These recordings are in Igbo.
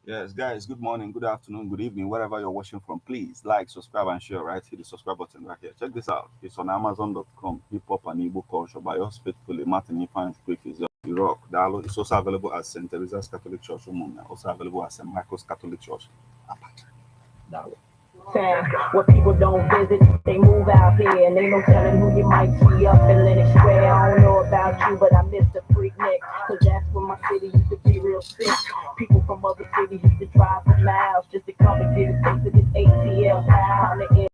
Yes, guys, good morning, good afternoon, good evening, wherever you're watching from. Please like, subscribe, and share. Right? Hit the subscribe button right here. Check this out. It's on Amazon.com. Hip Hop and Igbo Culture by yours faithfully, Martin Ifan Quick is Rock. Dalo. It's also available at St. Teresa's Catholic Church, Umumia. Also available at St. Michael's Catholic Church, Apata. Dalo. Town where people don't visit, they move out here, and ain't no telling who you might see up in Lenox Square. I don't know about you, but I miss the Freaknik, 'cause that's when my city used to be real sick. People from other cities used to drive for miles just to come and get a taste of this ATL style. Time to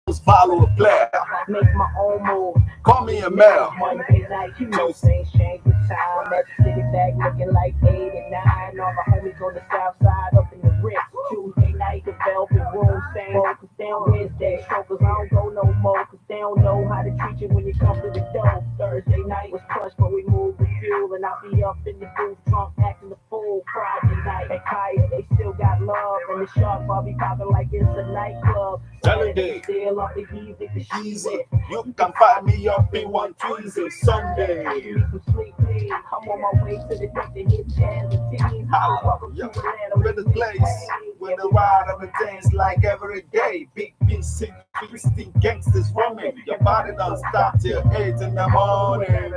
Most valuable player. Make my own moves. Call me a mail. Monday night, you know things change with time. Magic City back looking like 89. All my homies on the south side up in the Ritz. Tuesday night, the Velvet Room, same old, 'cause down Wednesday. Strokers, I don't go no more, 'cause they don't know how to treat you when you come to the door. Thursday night was crushed, but we moved with fuel, and I'll be up in the booth drunk, acting the fool. Friday night at Kaya, they still got love, and the shark bar be popping like it's a nightclub. Saturday. Still off the Yeezy, the Easy. You can find me up in one Tuesday, Sunday. Need some sleep, please. I'm on my way to the deck to hit jazz and team. Holla. Welcome Yeah. to Atlanta. We're the place where the ride of the dance like every day. Big B, 16 gangsters roaming. Your body don't stop till 8 in the morning.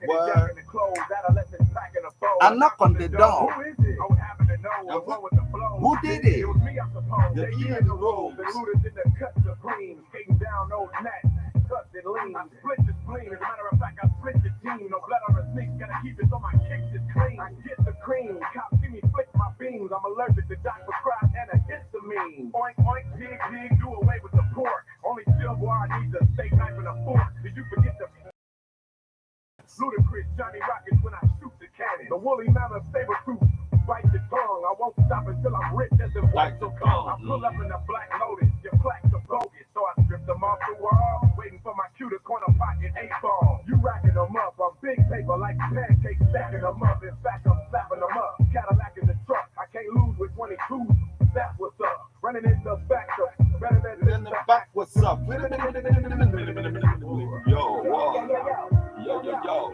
What? I knock on the door. Who did it? The key in the rose. The looters in the cut supreme, skating down old Nat, cut and lean. I split the spleen, as a matter of fact, I split the team. No blood on the sneaks, gotta keep it so my kicks is clean. I get the cream, cops see me flick my beams. I'm allergic to Dr. Prescribed and a histamine. Oink, oink, pig, pig, do away with the pork. Only silver I need a steak knife and a fork. Did you forget the Ludacris, Johnny Rockets when I shoot the cannon? The woolly mammoth saber tooth bite your tongue. I won't stop until I'm rich as the white Like the will come. I tongue. pull up in a black Lotus, your plaques are bogus. So I stripped them off the wall, waiting for my cue to corner pocket eight ball. You racking them up on big paper like pancakes, stacking them up. In fact, I'm slapping them up. Cadillac in the truck, I can't lose with 22. That's what's up. Running in the back, so better than In the back, what's up? Yo, whoa. Yo, yo, yo.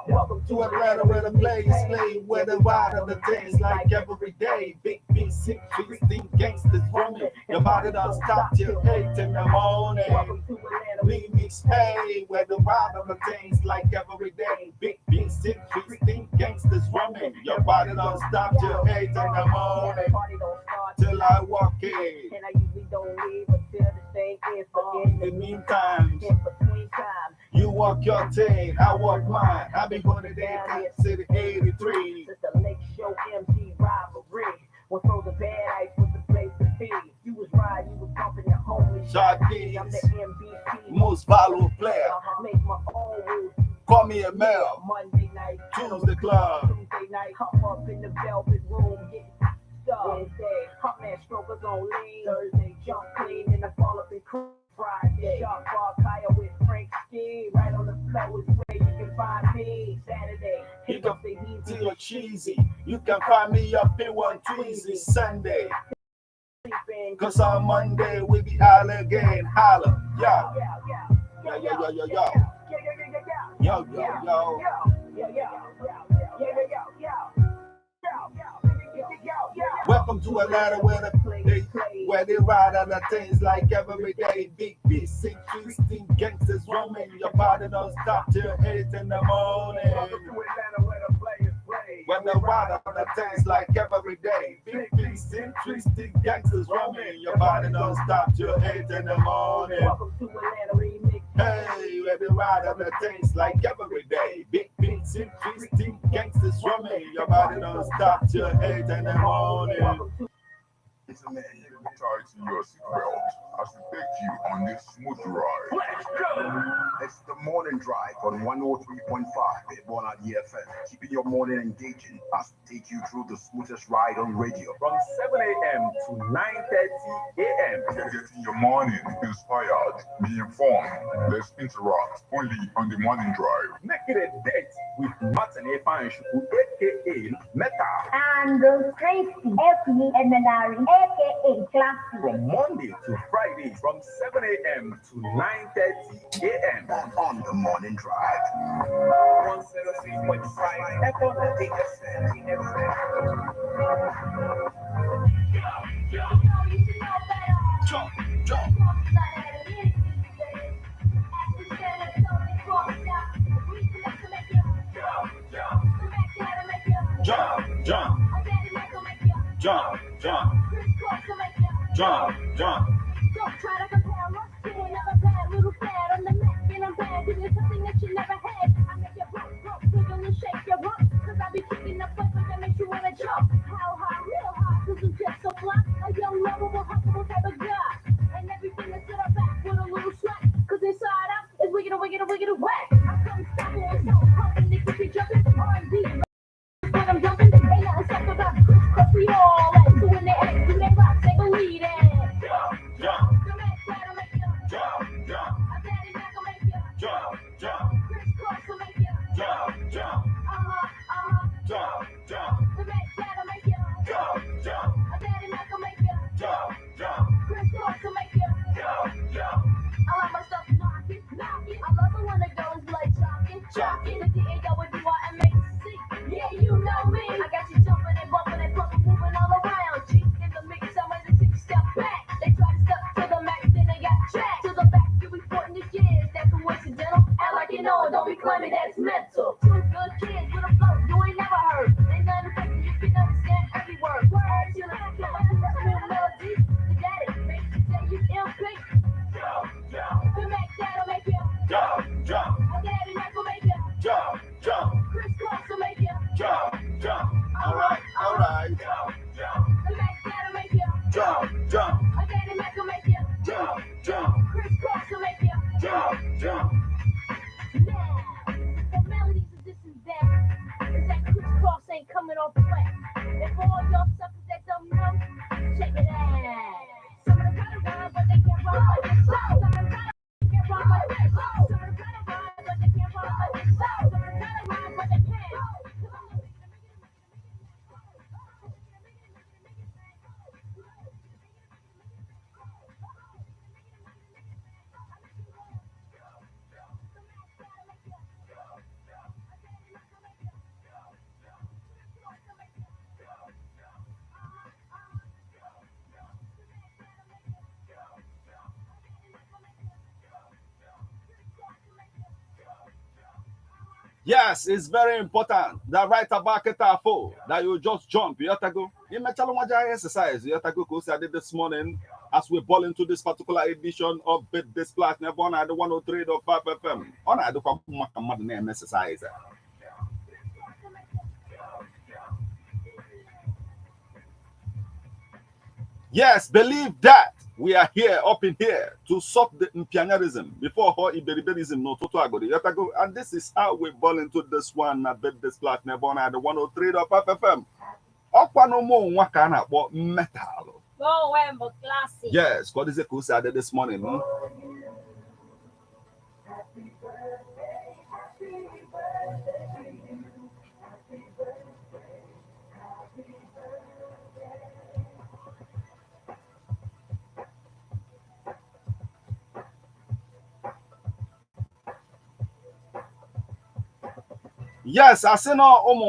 Welcome To Atlanta where the plays play, where the ride of the dance like every day. Big B, 16 gangsters roaming. Your body don't stop till 8 in the morning. Welcome to Atlanta. Remix, hey, where the ride of the things like every day. Big B, 16 gangsters roaming. Your body don't stop till 8 in the morning. Party don't start Till I walk in. And I usually don't leave until the thing ends. But in In the meantime, in between time, you walk your thing, I walk mine. I be going to the City 83. Since the Lake Show MC rivalry, when Frozen Paradise was the place to be. You was riding, you was bumping your homies. Shot I'm the D's, MVP. Most valuable player. Make my own rules. Call me a mail. Monday night, Tuesday club. Tuesday night, I'm up in the velvet room getting stuff. Wednesday, I'm at Strokers on lean. Thursday, jump clean and I fall up in crew. Friday, Shark Bar Kaya with Frank Ski. Right on the flow is where you can find me. Saturday, You hit can up the To easy your cheesy. You can find me up in one Tuesday, Sunday. Sleeping. 'Cause on Monday we be out again. Holla. Yeah. Yeah. Yeah, yeah, yeah, yeah, yeah. Yeah. Yo, yo, yo. Yeah, yeah. Welcome to Atlanta where the Play, play. Where they ride on the things like every day. Big B, 16 gangsters roaming. Your body don't stop till 8 in the morning. Welcome to Atlanta where the players play. When they ride on the things like every day. Big B, 16 gangsters roaming. Your body don't stop till 8 in the morning. Welcome to Atlanta Remix. Hey, where they ride on the things like every day. Big B, 16 gangsters roaming. Your body don't stop till 8 in the morning. Welcome to Tighten your seatbelt as we take you on this smooth ride. Let's go! It's the Morning Drive on 103.5 Ebona DFM, keeping your morning engaging as we take you through the smoothest ride on radio. From 7 a.m. to 9:30 a.m. Getting your morning inspired, be informed. Let's interact only on the Morning Drive. Make it a date with Martin Efanshuku, aka Meta. And Tracy F. Emenari, aka Classic. Classy. From Monday to Friday from 7 a.m. to 9:30 a.m. On the Morning Drive. 103.5 FM. Jump, jump. Jump, jump, jump, jump, jump, jump. Don't try to compare us to another bad little fad on the map, and I'm bad. Give you something that you never had. I make you broke, broke, wiggle and shake your rump. 'Cause I be kicking the flavor that makes you wanna jump. How high, real high, 'cause I'm just so fly. A young, lovable, huggable type of guy. And everything that's in our back with a little sweat. 'Cause inside out is wicked, wicked, wicked, whack. I come stopping and so pumping to keep you jumping. R&B, but I'm jumping. Ain't nothing soft about crisscross. We all at. So when they act, do they rock, they believe that. Jump, jump, The Mac that'll make you. Jump, jump, A daddy Mac will make you. Jump, jump, Crisscross will make you. Jump, jump, Uh-huh, uh-huh. Jump, jump, The Mac that'll make you. Jump, jump, A daddy Mac will make you. Jump, jump, Crisscross will make you. Jump, jump. I like my stuff knocking, knocking. I love it when the girls like jocking, jocking. The D-A-W-D-Y-M-A-C. Yeah, you know me. I got you jumping and bumping and pumping, moving all around. G in the mix, I'm ready to take a step back. They try to step to the max, then they got jacked. To the back, you be sporting the kids. That's coincidental. Act like you know it, don't be claiming that's mental. Two good kids with a flow you ain't never heard. Ain't nothing fake, you can understand every word. Word to the smooth melody. The daddy makes you say you MP. Jump, jump, The Mac that'll make you. Jump, jump, A daddy Mac will make you. Jump, jump, Crisscross will make you. Jump, jump. All right, all right. Jump, jump, The Mac that'll make you. Jump, jump, A daddy Mac will make you. Jump, jump, Crisscross will make you. Jump, jump. Now, the formalities of this and that is that crisscross ain't coming off flat. And for all y'all suckers that don't know, check it out. Some of them try to rhyme, but they can't rhyme like this. Some of them try to can't rhyme like this. Some of them try to rhyme, but they can't rhyme like this. Some of them try to rhyme, but they can't. 'Cause I'm the Yes, it's very important that right about four that you just jump. You have to go. You exercise. You have to go. I did this morning as we ball into this particular edition of Bit This Splash. Never on at the 103.5 FM. On at the name exercise. Yes, believe that we are here up in here to stop the impianyarism before her iberiberism no total agony. You have to go. And this is how we ball into this one at Bit This Splash. Never on at the 103.5 FM. Ọkwa na ụmụ nwa ka a na-akpọ metal. Go Wembo Classic. Yes, ka ọ dịzie ka o si adị this morning. Yes, asị na ụmụ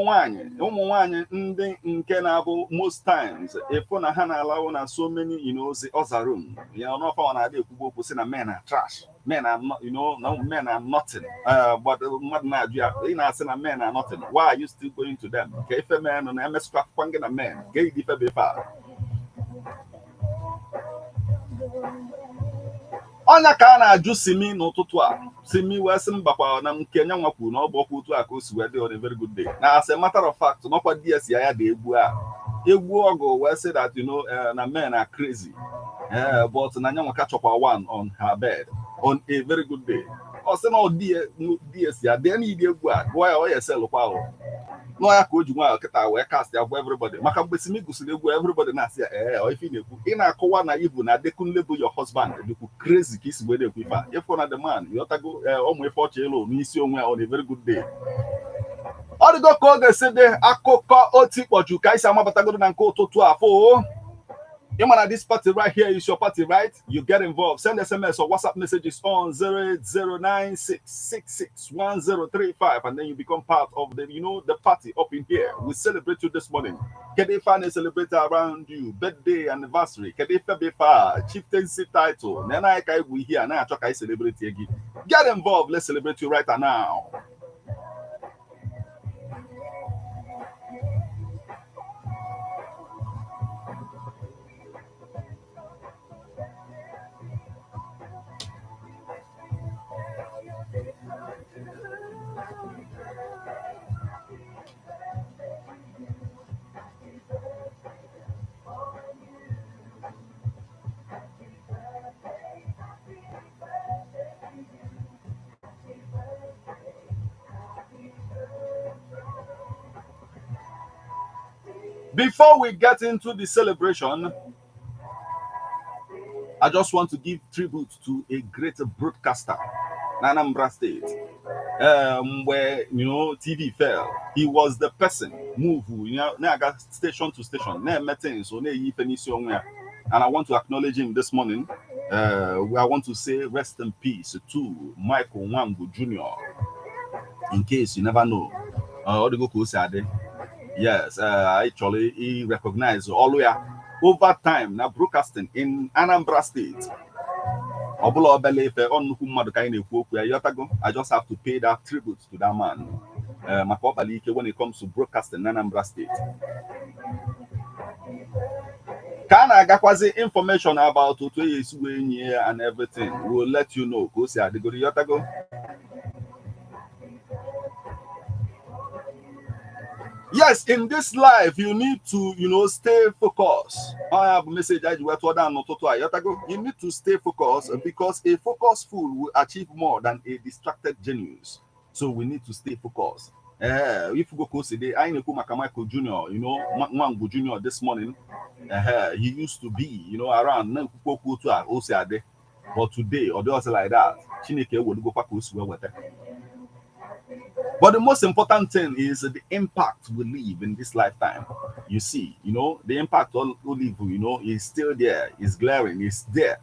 nwanyị ndị nke na-abụ most times ịfụ na ha na-alawụ na so many the other room ya n'ọfa ọ na-adị ekwugbo okwu sị na men are trash, men are not, no, men are nothing. But mmadụ na-ajụ ya, ị na-asị na men are nothing, why are you still going to them? Ka ife men na-emesịkwa akwụkwọ gị na men ka eyidi ife bụ ife a. Ọnya ka a na-ajụ Simi n'ụtụtụ a. Simi wee sị mbakwa na nke nya nwa kwuru na ọ bụ ọkwa otu a ka o si wee dị on a very good day. Na as a matter of fact, n'ọkwa DS ya ya dị egwu a egwu ọgụ wee sị that na men are crazy, but na nya nwa ka chọkwa one on her bed on a very good day. Ọ sị na ọ DS ya dee n'idi egwu a gụọ ya, ọ ya eselụkwa ahụ nọ ya ka o ji nwayọ kịta wee cast ya gwa everybody. Maka mgbe Simi gụsịrị egwu, everybody na-asị ya ee, ọ ife ị na-ekwu, ị na-akọwa na ibu na Adekunle bụ your husband dịkwu crazy ka isi wee na-ekwu ife a. Ịfụ na the man yọtago ụmụ ife ọchị ịlụ n'isi onwe ya on a very good day. Ọ dịgo ka ọ ga-esi dị akụkọ otu ikpọju ka anyị si amabatagodo na nke ụtụtụ a fụ. Imana, this party right here is your party, right? You get involved. Send SMS or WhatsApp messages on 08096661035, and then you become part of the, you know, the party up in here. We celebrate you this morning. Kedu ife a celebrate around you? Birthday, anniversary. Kedu ife bụ ife a? Chieftaincy title. Nena ka we here na achọ ka anyị celebrate gị. Get involved. Let's celebrate you right now. Before we get into the celebration, I just want to give tribute to a great broadcaster, Anambra State. Where TV fell, he was the person move na-aga station to station, na-eme things, so na-eyi ife n'isi onwe ya. And I want to acknowledge him this morning. I want to say rest in peace to Michael Nwangwu Jr. In case you never know, ọ dịgo ka o si adị. Yes, actually, he recognized ọlụ ya over time na broadcasting in Anambra State. Ọ bụla obele ife, ọ nnukwu mmadụ ka anyị na-ekwu okwu ya, yọtago. I just have to pay that tribute to that man. Maka ọkpali ike when it comes to broadcasting na Anambra State. Ka a na-agakwazi information about otu e esi wee nye ya and everything, we will let you know ka o si adịgoro, yọtago. Yes, in this life, you need to stay focused. I have a message I wee tụọ down n'ụtụtụ a, yọtago. You need to stay focused because a focused fool will achieve more than a distracted genius. So we need to stay focused. If you go ka o si dị, anyị na-ekwu maka Michael Jr., Nwangwu Jr. this morning. He used to be around na-ekwukwa okwu otu a o si adị. But today, ọ dịghịzị like that. Chineke ewelugokwa ka o si wee weta. But the most important thing is the impact we leave in this lifetime. You see, the impact we leave, is still there, is glaring, is there.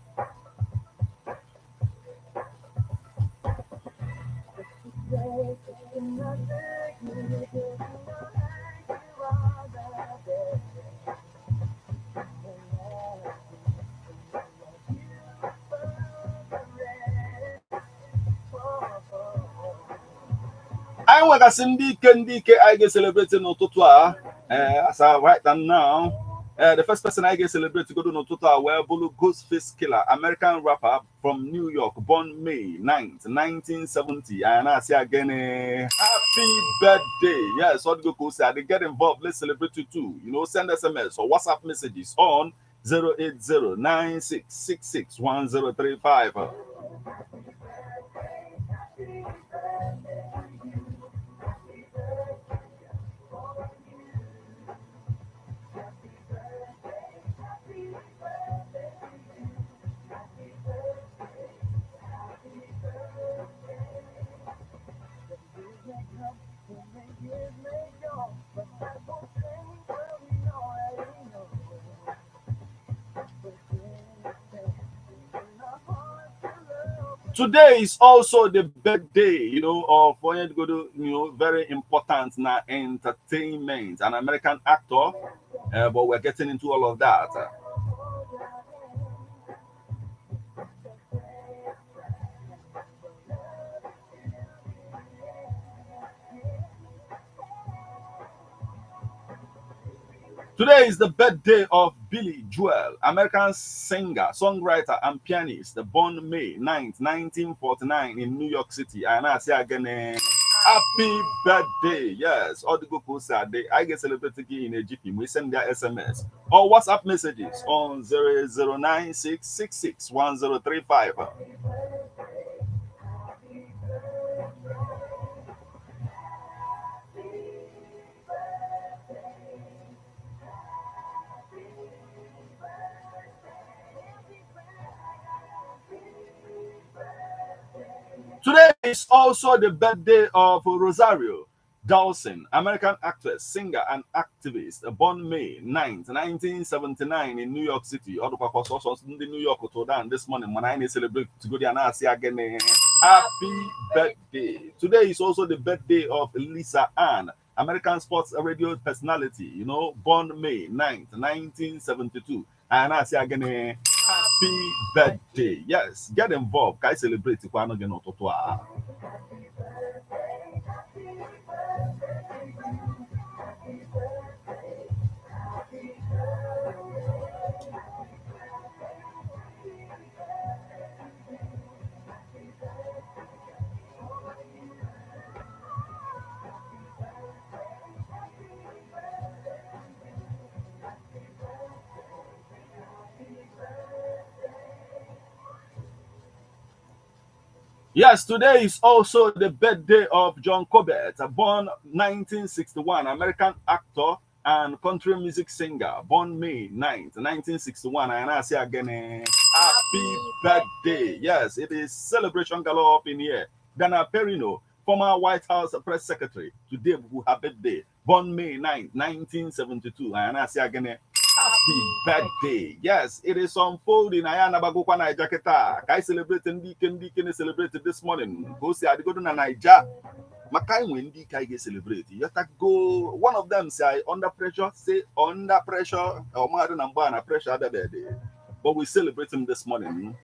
Anyị nwegasị ndị ike anyị ga-celebrate n'ụtụtụ a. As I right now, the first person I ga-celebrate godo n'ụtụtụ a wee bụrụ Ghostface Killah, American rapper from New York, born May 9th, 1970. And I say again, happy birthday. Yes, all the go say, get involved. Let's celebrate you too. Send SMS or WhatsApp messages on 08096661035. Today is also the birthday of Onye very important na entertainment, an American actor, but we're getting into all of that. Today is the birthday of Billy Joel, American singer, songwriter, and pianist, born May 9th, 1949 in New York City. And I say again, happy birthday. Yes, all the good folks are there. I get celebrated in a jiffy. We send their SMS or WhatsApp messages on 00966611035. Today is also the birthday of Rosario Dawson, American actress, singer, and activist, born May 9th, 1979 in New York City. Ọ dịkwa ka ọsọsọ ndị New York to down this morning mana anyị na-celebrate to go there na-asị again. Happy birthday. Today is also the birthday of Lisa Ann, American sports radio personality, born May 9th, 1972. And I say again, happy birthday. Yes, get involved. Ka anyị celebrate kwanụ gị n'ụtụtụ a. Yes, today is also the birthday of John Corbett, born 1961, American actor and country music singer, born May 9th, 1961. And I say again, happy birthday. Yes, it is celebration galore up in here. Dana Perino, former White House press secretary, today who her birthday, born May 9th, 1972. And I say again, happy birthday. Yes, it is unfolding. Anyị anabagokwa Naija kịta ka anyị celebrate ndị ike, ndị ike na-celebrate this morning ka o si adịgodo na Naija maka anyị nwee ndị ike anyị ga-celebrate. Yọtago, one of them say under pressure, say under pressure. Ọmadụ na mgbe a na pressure abịabeghị, but we celebrate him this morning.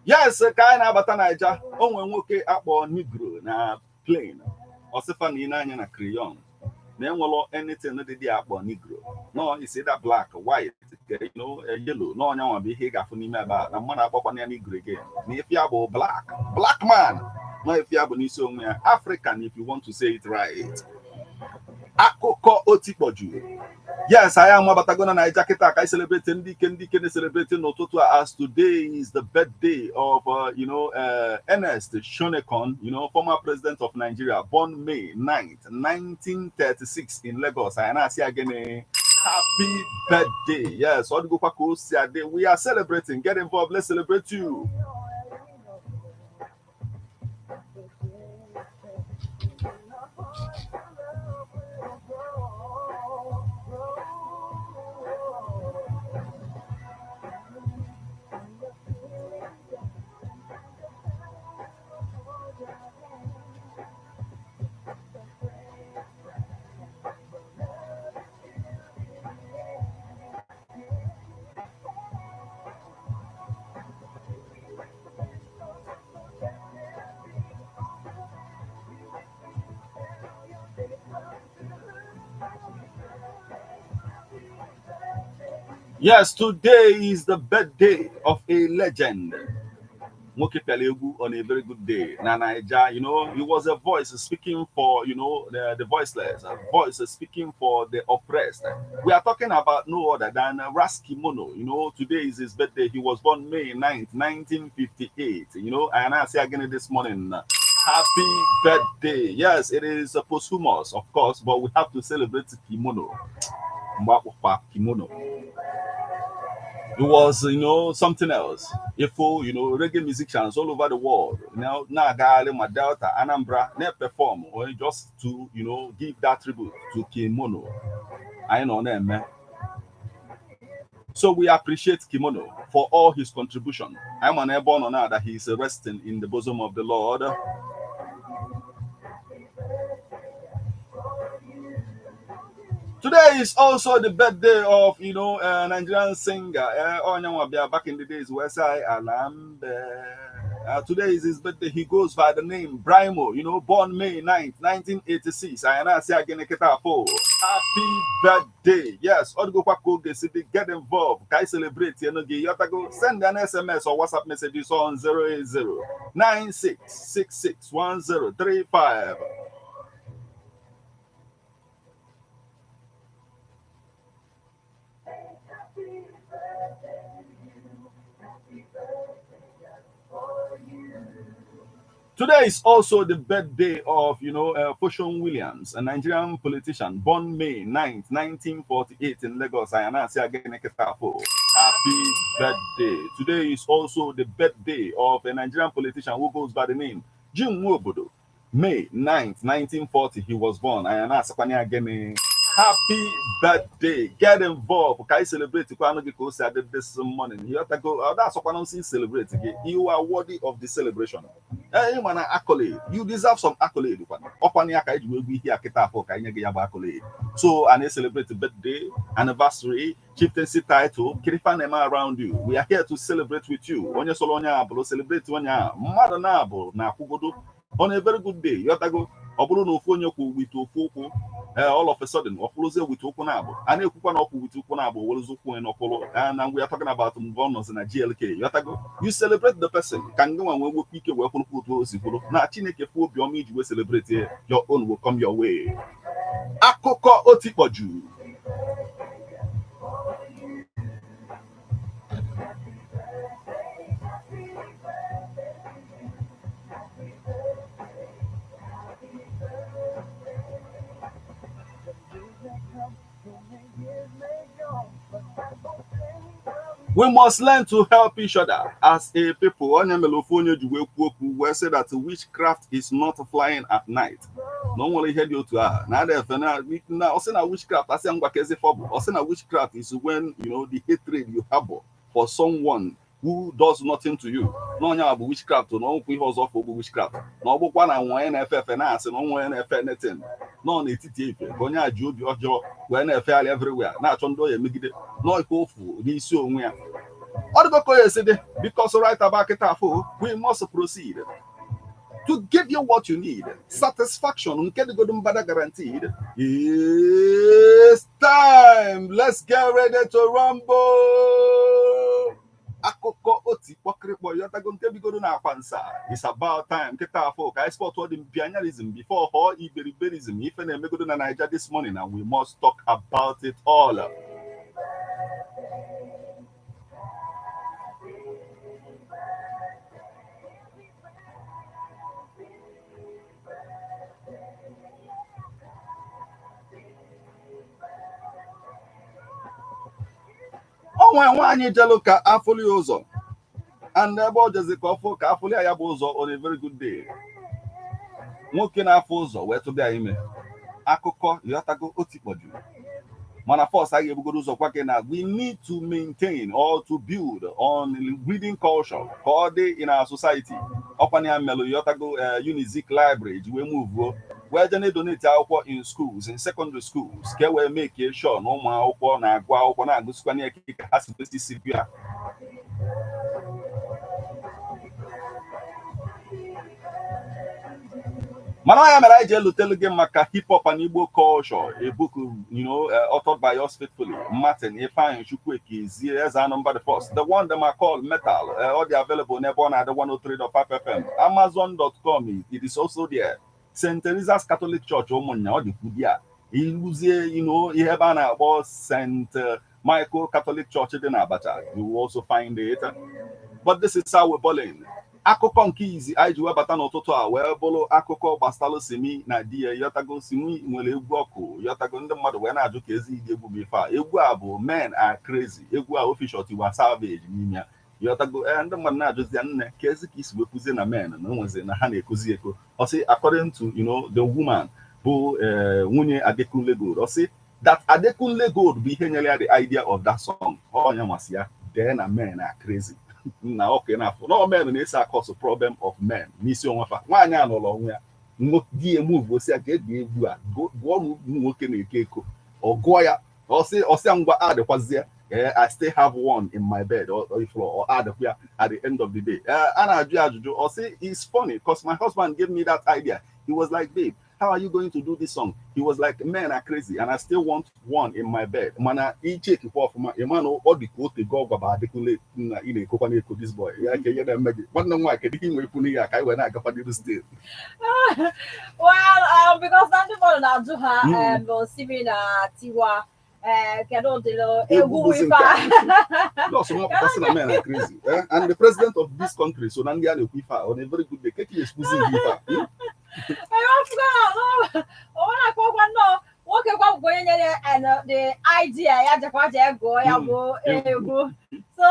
Yes, ka anyị na-abata Naija, o nwee nwoke akpọ Negro na plane ọsịfa na ine anya na crayon na enwelo anything dị dị akpọ Negro. No, is either black, white, yellow. No, onye nwa bụ ihe ị ga-afụ n'ime ebe a na mmadụ akpọkwana ya Negro again. Na ife ya bụ black, black man. No, ife ya bụ n'isi onwe ya African, if you want to say it right. Akụkọ otikpọju. Yes, anyị amabatago na Naija kịta ka anyị celebrate ndị ike, ndị ike na-celebrate n'ụtụtụ a, as today is the birthday of Ernest Shonekan, former president of Nigeria, born May 9th, 1936 in Lagos. Anyị na-asị ya gịnị? Happy birthday. Yes, ọ dịgokwa ka o si adị. We are celebrating. Get involved. Let's celebrate you. Yes, today is the birthday of a legend. Nwoke pịara egwu on a very good day. Na Naija, he was a voice speaking for, the voiceless, a voice speaking for the oppressed. We are talking about no other than Ras Kimono. Today is his birthday. He was born May 9th, 1958. And I say again this morning, happy birthday. Yes, it is a posthumous, of course, but we have to celebrate Kimono. Mgbe Kimono. It was, something else. If reggae musicians all over the world, now, Nagali, Delta, Anambra, they perform or just to, give that tribute to Kimono. I know them, man. So we appreciate Kimono for all his contribution. I'm an airborne now that he's resting in the bosom of the Lord. Today is also the birthday of, Nigerian singer Onyanwa back in the days, Wesai Alambe. Today is his birthday. He goes by the name Brymo, born May 9th, 1986. And I say again, happy birthday. Yes, Odgo City, get involved. Kai celebrate, you send an SMS or WhatsApp messages on 080 9666 1035. Today is also the birthday of Funsho Williams, a Nigerian politician born May 9th, 1948 in Lagos. I am again, happy birthday. Today is also the birthday of a Nigerian politician who goes by the name Jim Nwobodo. May 9th, 1940, he was born. I am again. Happy birthday. Get involved. Ka anyị celebrate kwanụ gị ka o si adị this morning. Ịghọtago? Ọ dasọkwanụ si celebrate gị. You are worthy of the celebration. Ee, mana accolade. You deserve some accolade kwanụ. Ọkwanụ ya ka anyị ji wee gbu ihe a kịta afọ ka anyị nye gị ya bụ accolade. So a na-celebrate birthday, anniversary, chieftaincy title, kirifa na-eme around you. We are here to celebrate with you. Onye sọrọ onye a bụrụ celebrate onye a. Mmadụ na-abụ na-akwụgodo on a very good day. Ịghọtago? Ọ bụrụ na ofu onye kwụ with ofu ụkwụ, all of a sudden ọ kwụrụzie with ụkwụ na-abụ a na-ekwukwa na ọkwụ with ụkwụ na-abụ werezi ụkwụ onye n'ọkwụrụ na we are talking about mgbe ọ nọzi na GLK. Ịghọtago? You celebrate the person ka ngị nwa nwee nwekwa ike wee kwụrụkwa otu o si kwụrụ na Chineke fụ obiọma iji wee celebrate, your own will come your way. Akụkọ otikpọju. We must learn to help each other as a people. Onye mere ofu onye ji wee kwuo okwu wee sị that witchcraft is not flying at night. Na o nwere ihe dị otu a na ada efe na ọ sị na witchcraft asị ngwa ka ezi fọbụ. Ọ sị na witchcraft is when you know the hatred you harbor for someone who does nothing to you. Na onye a bụ witchcraft, na ọnwụkwa ihe ọzọ fọ bụ witchcraft. Na ọ bụkwa na nwa onye na-efe efe na-asị na nwa onye na-efe anything nọ n'etiti efe ka onye a ji obi ọjọọ wee na-efegharị everywhere na-achọ ndị ọ ya emegide n'ọikwa ofu n'isi onwe ya. Ọ dịgo ka o esi dị, because right about kịta afọ, we must proceed to give you what you need. Satisfaction nke dịgodo mbada guaranteed. It's time. Let's get ready to rumble. Akụkọ oti kpọkịrịkpọ yọtago nke bigoro na akwa nsa. It's about time kịta afọ ka anyị spot dị mpianyalism before họ iberiberism ife na-emegodo na Naija this morning, and we must talk about it all. Onwe nwaanyị jelu ka afụli ụzọ and ebe ọ jezi ka ọfụ ka afụli ya bụ ụzọ on a very good day, nwoke na-afụ ụzọ wee tụbịa ime. Akụkọ yọtago otikpọjuru, mana first a ga-ebugoro ụzọ gwa gị na we need to maintain or to build on reading culture ka ọ dị in our society. Ọkwa ya melụ yọtago Unizik Library ji wee muvuo wee jee na-edonate akwụkwọ in schools, in secondary schools, ka e wee make sure na ụmụ akwụkwọ na-agụ akwụkwọ na-agụsikwa eke ka ha si kwesị isi bịa. Mana ya mere anyị ji elutelu gị maka hip hop and Igbo culture, a book authored by us faithfully, Martin Ifeanyi Chukwuekezie Eze Anụmba the first, the one them are called metal. All the available n'ebe ọ na-adị 103.5 FM, Amazon.com, it is also there. St. Teresa's Catholic Church ụmụnnya ọ dịkwu di a iluzie ihe ebe a na-akpọ St. Michael Catholic Church dị na Abacha, you will also find it. But this is how we're balling. Akụkọ nke izi anyị ji webata n'ụtụtụ a wee bụrụ akụkọ gbasalụ Simi na di ya. Yọtago, Simi nwere egwu ọkụ yọtago ndị mmadụ wee na-ajụ ka ezi iji egwu bụ ife a. Egwu a bụ Men Are Crazy. Egwu a official Tiwa Savage n'ime ya yọtago. Ee, ndị mmadụ na-ajụzi ya, nne, ka ezi ka isi wee kwuzie na men na onwezi na ha na-ekozi eko. Ọ sị according to the woman bụ nwunye Adekunle Gold, ọ sị that Adekunle Gold bụ ihe nyere ya the idea of that song. Ọ masị ya dee na men are crazy na ọka na-afụ na men na-ese akọsụ problem of men n'isi onwe fa. Nwaanyị a nọrọ onwe ya di ya move osi ya ka eji egwu a gụọ ụmụ nwoke na-eko eko. Ọ gụọ ya, ọsịa ngwa adịkwazie, I still have one in my bed or floor or adịkwa ya. At the end of the day, a na-ajụ ya ajụjụ, ọ sị, "It's funny because my husband gave me that idea. He was like, 'Babe, how are you going to do this song?' He was like, 'Men are crazy and I still want one in my bed.'" Mana ichekikwa ọfụma ịma na ọ dị ka otego ọ gwaba Adekunle na ị na-ekokwa na-eko this boy ya ka ihe na-eme gị. Nwanne m nwaanyị, kedu ihe ị nwere ikwu n'ihe a ka anyị wee na-agakwa n'iru still? Well, because na ndị mmadụ na-ajụ ha, Simi na Tiwa. Ee, kedu ụdịrị Egwu egwu bụzi ife nke a? a. Just nwapụtasị na men are crazy. Eh? And the president of this country, so na ndị a na-ekwu ife a on a very good day, keke excuse ife a. Ọ na-akpọkwa nnọọ nwoke kwa bụkwa onye nyere the idea ya jekwa jee gụọ ya bụ egwu. So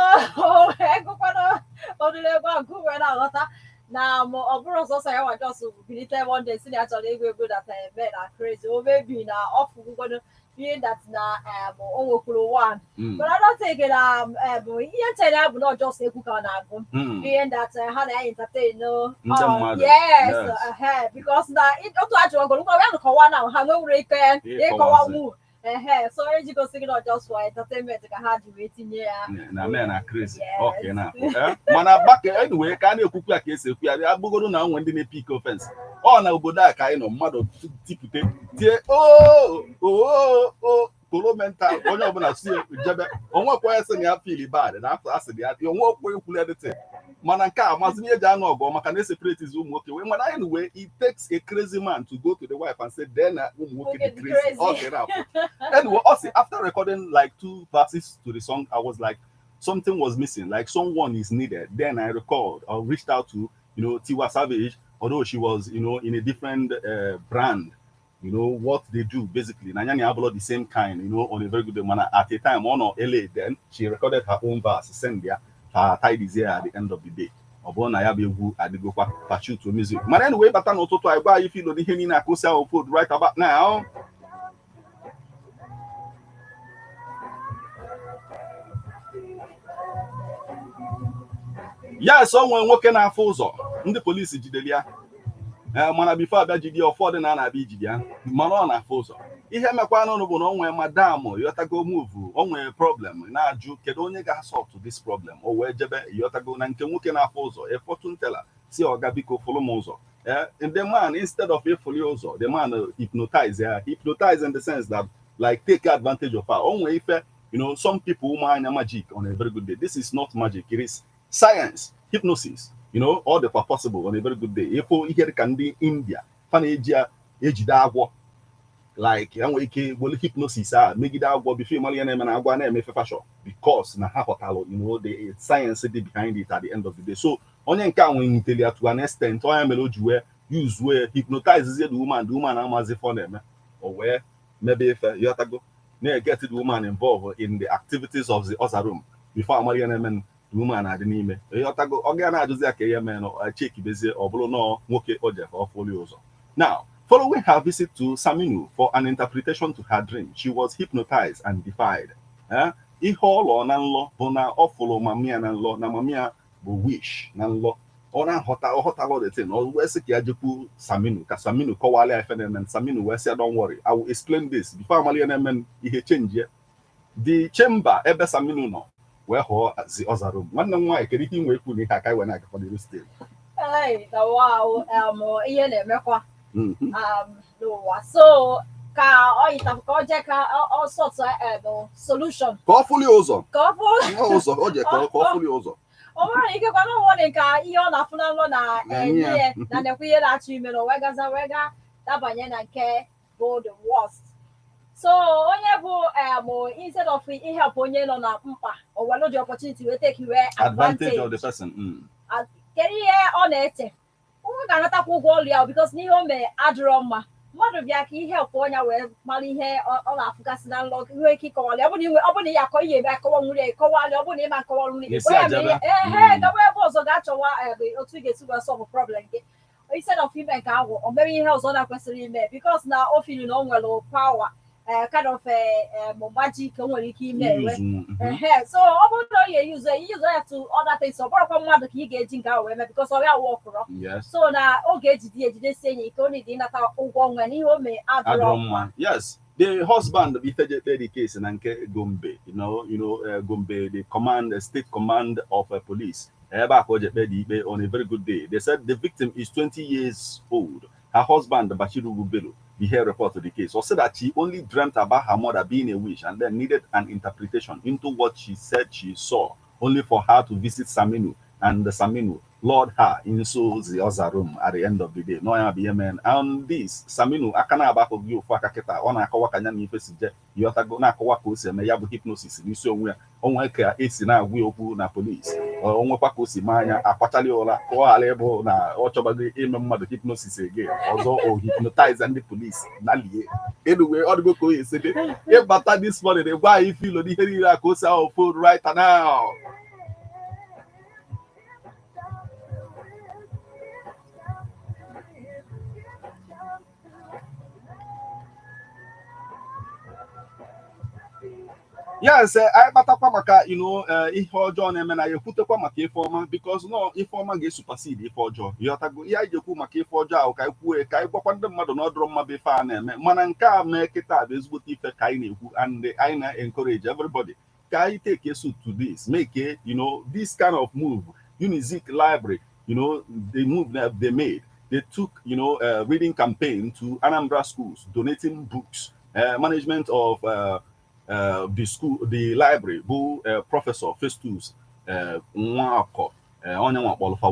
egụkwana ọdịrị egwu ahụ nke wee na-aghọta na ọ bụrụ sọsọ ya nwa just bilite one day si na ya chọrọ ịgụ egwu that men are crazy, o mebi na ọ fụgụgodo being that na o nwekwuru one. But I don't think na bụ ihe nchere ya bụ na ọ just egwu ka ọ na-agụ, being that ha na-entertain, no. Ndị mmadụ. Yes. Yes. Because na otu ajụwagoro ngwa ya nkọwa na ha nwere ike ịkọwanwu ehe, so iji gosi gị na just for entertainment ka ha ji wee tinye ya. Na men are crazy. Yes. Okay, na eh? Mana back anyway, ka a na-ekwukwu ya ka esi ekwu ya, agbụgoro na nwe ndị na-epick offense ọ na obodo a ka anyị nọ, mmadụ tipute tie o o o koro mental, onye ọbụla si jebe onwekwa ya sị na ya feel bad na afọ asị ya onwekwa ekwulu anything. Mana nke a masị ihe eji anụ ọgụ maka na eseparatiz ụmụ nwoke wee. Mana anyway, it takes a crazy man to go to the wife and say then na ụmụ nwoke dị crazy. Okay, now anyway, also after recording like two verses to the song, I was like, something was missing, like someone is needed. Then I recalled or reached out to Tiwa Savage, although she was in a different brand, what they do basically. Nanyani Abolo, the same kind, on a very good manner. At a time, on LA, then she recorded her own verse, send there, her tidies here at the end of the day. Ọ bụrụ na ya bụ egwu adịgokwa pachutu music. Mana anyway, bata n'ụtụtụ anyị gwa anyị filo n'ihe niile akụsi ahụ food right about now. Yes, o nwere nwoke na-afụ ụzọ ndị polisi jidere ya. Ee, mana before abịa jide ya, ụfọdụ na na-abịa ijide ya, mana ọ na-afụ ụzọ. Ihe mekwanụ bụ na o nwee madam yọtago move, o nwee problem na-ajụ kedu onye ga-asọtụ this problem. O wee jebe yọtago na nke nwoke na-afụ ụzọ, a fortune teller, si ọga biko fụlụ m ụzọ. Eh, the man, instead of ịfụli ụzọ, the man hypnotize ya, hypnotize in the sense that like take advantage of her. O nwee ife, some people ụmụ anya magic on a very good day. This is not magic, it is science, hypnosis, all the possible on a very good day. Ịfụ ihe dị ka ndị India fa na-eji ya ejide agwọ, like ya nwere ike were hypnosis a megide agwọ before ịmara ihe na-eme na agwọ a na-eme fashion, because na ha ghọtalụ the science dị behind it at the end of the day. So onye nke a nwere ya to an extent, onye mere o ji wee use wee hypnotize the woman, the woman amazi ife ọ na-eme, o wee mebe ife yọtago na-get the woman involved in the activities of the other room. Before amara ihe na-eme, the woman adị n'ime ịghọtago, ọ ga na-ajụzi ya ka ihe mee nọ chekibezie, ọ bụrụ nọọ nwoke o je ka ọ fụli ụzọ. Now, following her visit to Saminu for an interpretation to her dream, she was hypnotized and defied. Eh? Ihe ọ lọ na nlọ bụ na ọ fụrụ mamia na nlọ na mamia bụ wish na nlọ ọ na-aghọta, ọ ghọtala the thing. Ọ wee sị ka ya jekwu Saminu ka Saminu kọwala ya ife na-eme. Saminu wee sị ya, "Don't worry, I will explain this." Before amali ya na-eme, ihe change the chamber ebe Saminu nọ wee hụọ zi ọzara. Nwanne m nwaanyị, kedu ihe ị nwee ikwu na ihe aka iwe na-agakwa n'iru steeti? Hey, na wow, ihe na-emekwa n'ụwa. So ka ọ yita ka ọ jee ka ọ sort solution ka ọ fụli ụzọ. Ka ọ fụ nwa ụzọ o je ka ọ fụli ụzọ. Ọ bụrụ na ikekwa na ụwa dị ka ihe ọ na-afụ na nlọ na Na-enye ya. enye na nekwa ihe na-achọ ime na o wee gaza wee ga dabanye na nke bụ the worst. So onye bụ instead of ihelp onye nọ na mkpa, o welu the opportunity wee take wee advantage of the person. Kedu ihe ọ na-eche? Ọ ga-anatakwa ụgwọ ọrụ ya, because n'ihe o mee adịrọ mma. Mmadụ bịa ka ihe ọpụ ọnya wee mara ihe ọ na-afụgasị na nlọ, nwee ike ịkọwalị. Ọ bụrụ na inwe, ọ bụrụ na ya akọ ihe eme akọwa nwunye ya, ịkọwalị. Ọ bụrụ na ịma nkọwa nwunye Esi ya ajebe. mere ehe gawa ebe ọzọ ga-achọwa ebe otu ị ga-esi wee solve problem gị instead of ime nke ahụ. O mere ihe ọzọ na-kwesịrị ime because na o feel na o nwere power, kind of magic o nwere ike ime ewe. Use, Ehe, so ọ bụrụ na ọ ga-eyuzu use ya to other things, ọ bụrụkwa mmadụ ka ị ga-eji nke ahụ wee mee, because ọ ya wọkụrọ. So na ọ ga-ejide ejidesie ya ike, ọ na-edi ịnata ụgwọ ọnwa n'ihe o mee adịrọ adịrọ mma. Yes, the husband bụ ife je kpe the case na nke Gombe, Gombe, the command, the state command of police, ebe a ka o je kpe the ikpe. On a very good day, they said the victim is 20 years old. Her husband, Bashiru Bello, the here report to the case or said that she only dreamt about her mother being a witch and then needed an interpretation into what she said she saw, only for her to visit Saminu and the Saminu Lord her into the other room at the end of the day. No ya bụ ihe men. And this Saminu aka na-agbakọ gị ofu aka kịta, ọ na-akọwa ka ya na ife si je, yọtago, na-akọwa ka o si eme ya bụ hypnosis n'isi onwe ya. Onwe ka esi na-agwa ya okwu na police, o nwekwa ka o si maa anya akwachala ya ụra ka ọ ghara ịbụ na ọ chọbago ime mmadụ hypnosis again ọzọ, o hypnotize ndị police na lie. Anyway, ọ dịgo ka o esi dị. Ịbata this morning, gwa anyị filo n'ihe niile a ka o si ahụ phone right now. Yes, anyị kpatakwa maka ihe ọjọọ na-eme na ya, ekwutekwa maka ife ọma, because no, ife ọma ga-esupersede ife ọjọọ, ịghọtago? Ihe anyị ji ekwu maka ife ọjọọ ahụ ka anyị kwuo, ka anyị gwakwa ndị mmadụ na ọ dụrọ mma bụ ife a na-eme, mana nke a mee kịta bụ ezigbote ife ka anyị na-ekwu, and anyị na-encourage everybody ka anyị take a suit to this, make a, this kind of move. Unizik Library, the move that they made, they took reading campaign to Anambra schools, donating books. Management of the school, the library, bụ Professor Festus Nwakọ, onye nwa kpọlụfa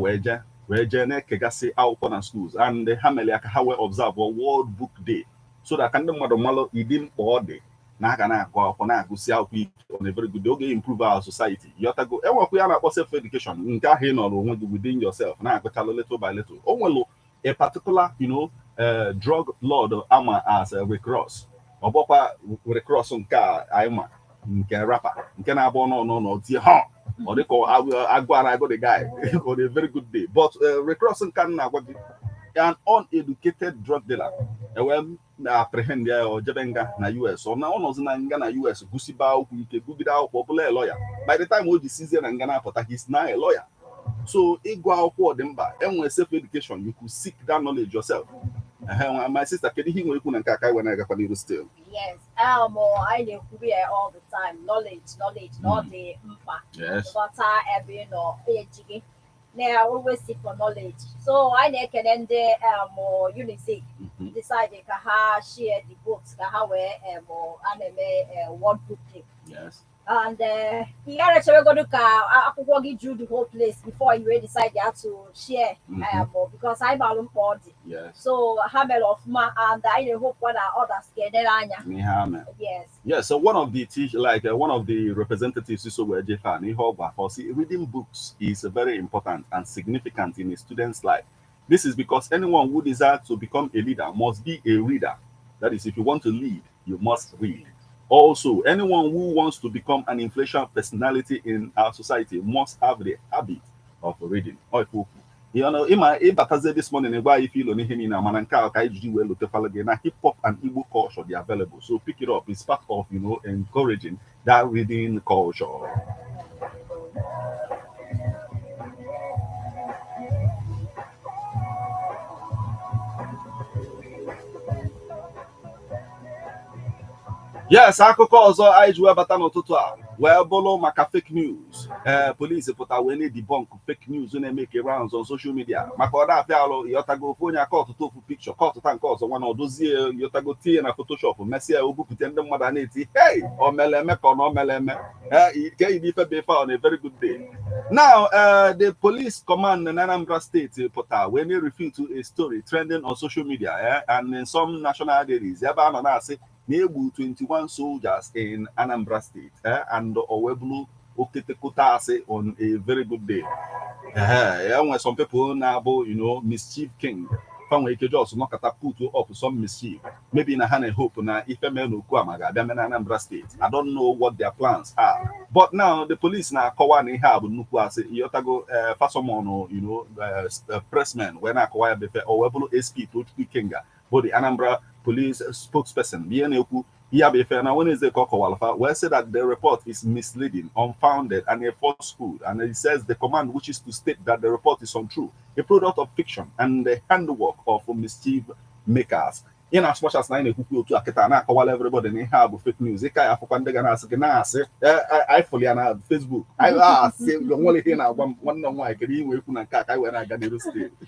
wee jee na-ekegasị akwụkwọ na schools, and ha mere ya ka ha wee observe World Book Day, so that ka ndị mmadụ malụ ịdị mkpa ọ dị na aga na-agụ akwụkwọ, na-agụsị akwụkwọ ike on a very good day, oge improve our society, yọtago? Enwekwa ya na-akpọ self education, nke ahụ ị nọrọ onwe gị within yourself na-agụchalụ little by little. O nwere a particular drug lord ama as Rick Ross. Ọ bụkwa Rick Ross nke a anyị ma, nke rapper, nke na-abụ ọnụ ọnụ ọnụ tie ha, ọ dịka agụ ara agụ the guy on a very good day. But Rick Ross nke a na-agwa gị, an uneducated drug dealer, ewe na-apprehend ya, o jebe nga na US. Ọ na ọ nọzi na nga na US, gụsiba akwụkwọ ike, gụgide akwụkwọ, bụla a lawyer. By the time o ji sizie na nga na-apụta, he's now a lawyer. So ịgụ akwụkwọ dị mkpa. Enwere self education, you could seek that knowledge yourself. Ehe, my sister, kedu ihe ị nwere ikwu na nke a ka anyị wee na-agakwa n'iru still? Yes, anyị na-ekwuru ya all the time, knowledge, knowledge, na ọ dị mkpa. Ghọta ebe ị nọ, eji gị na always seek for knowledge. So anyị na-ekene ndị Unizik decide ka ha share the books, ka ha wee a na-eme World Book Day. And ị gara echewegodu ka akwụkwọ gị ju the whole place before you wee decide ya to share, because anyị malụ mkpa ọ dị. So ha mere ọfụma, and anyị na-ehopekwa na others ga-enere anya. N'ihe ha mere. Yes. Yeah, so one of the teach like one of the representatives so were Jefa ihe ọ gwa see, reading books is very important and significant in a student's life. This is because anyone who desires to become a leader must be a reader. That is, if you want to lead, you must read. Also, anyone who wants to become an influential personality in our society must have the habit of reading. Ọ ife okwu. Ịma ịbatazie this morning, ịgwa ife ilo n'ihe niile, mana nke a ka anyị ji wee lotekwala gị na Hip Hop and Igbo Culture dị available. So pick it up. It's part of encouraging that reading culture. Yes, akụkọ ọzọ anyị ji wee bata n'ụtụtụ a wee bụrụ maka fake news. Ee, polisi pụta wee na-debunk fake news na-eme rounds on social media, maka ọ na-apịa alụ, ịghọtago? Ofu onye aka ọtụtụ ofu picture ka ọtụta nke ọzọ nwa na ọdozie, ịghọtago, tinye na Photoshop, mesịa o bupụta, ndị mmadụ a na-eti, "Hey, o mere eme ka ọ na o mere eme." Ee, ke ife bụ ife on a very good day. Now, the police command in Anambra State pụta wee na-refute a story trending on social media and in some national dailies, ebe a nọ na-asị na-egbu 21 soldiers in Anambra State, and o wee bụrụ oketekota asị on a very good day. Enwere some people na-abụ mischief king, fa nwere ike just nọkọta put up some mischief, maybe na ha na-hope na ife mee n'okwu a ma ga-abịa mee na Anambra State. I don't know what their plans are, but now the police na-akọwa na ihe a bụ nnukwu asị, ịghọtago? Fa summon pressmen wee na-akọwa ya befe. O wee bụrụ SP Tochukwu Ikenga bụ the Anambra police spokesperson ihe na-ekwu ihe bụ ife na Wednesday ka ọ kọwara fa wee say that the report is misleading, unfounded and a falsehood, and it says the command wishes to state that the report is untrue, a product of fiction and the handiwork of mischief makers. In as much as na anyị na-ekwukwu otu a kịta na-akọwala everybody na ihe a bụ fake news, ịka ya afụkwa ndị ga na-asị gị na-asị anyị fụrụ ya na Facebook, anyị asị nwere ihe na-agwa m. Nwanne m nwaanyị, kedu ihe nwee ekwu na nke a ka anyị wee na-aga n'iru steeti?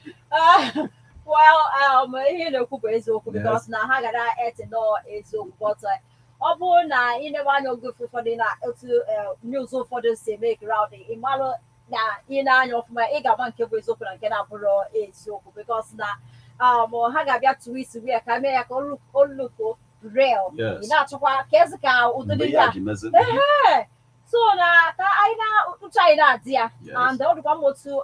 Well, ihe na-ekwu bụ eziokwu, because na ha gara eti nọọ eziokwu, but ọ bụrụ na ị na-eme anya oge ụfọdụ na otu news ụfọdụ si eme round, ị malụ Na ị na-anya ọfụma, ị ga-ama nke bụ eziokwu na nke na-abụrụ eziokwu, because na ha ga-abịa twist wee ka mee ya ka o look real. Ị na-achọkwa ka ezi ka ụdịrị Mgbe ihe ya a ji mezi. Ehe. So na ka anyị na uche anyị na-adị ya. And ọ dịkwa mma otu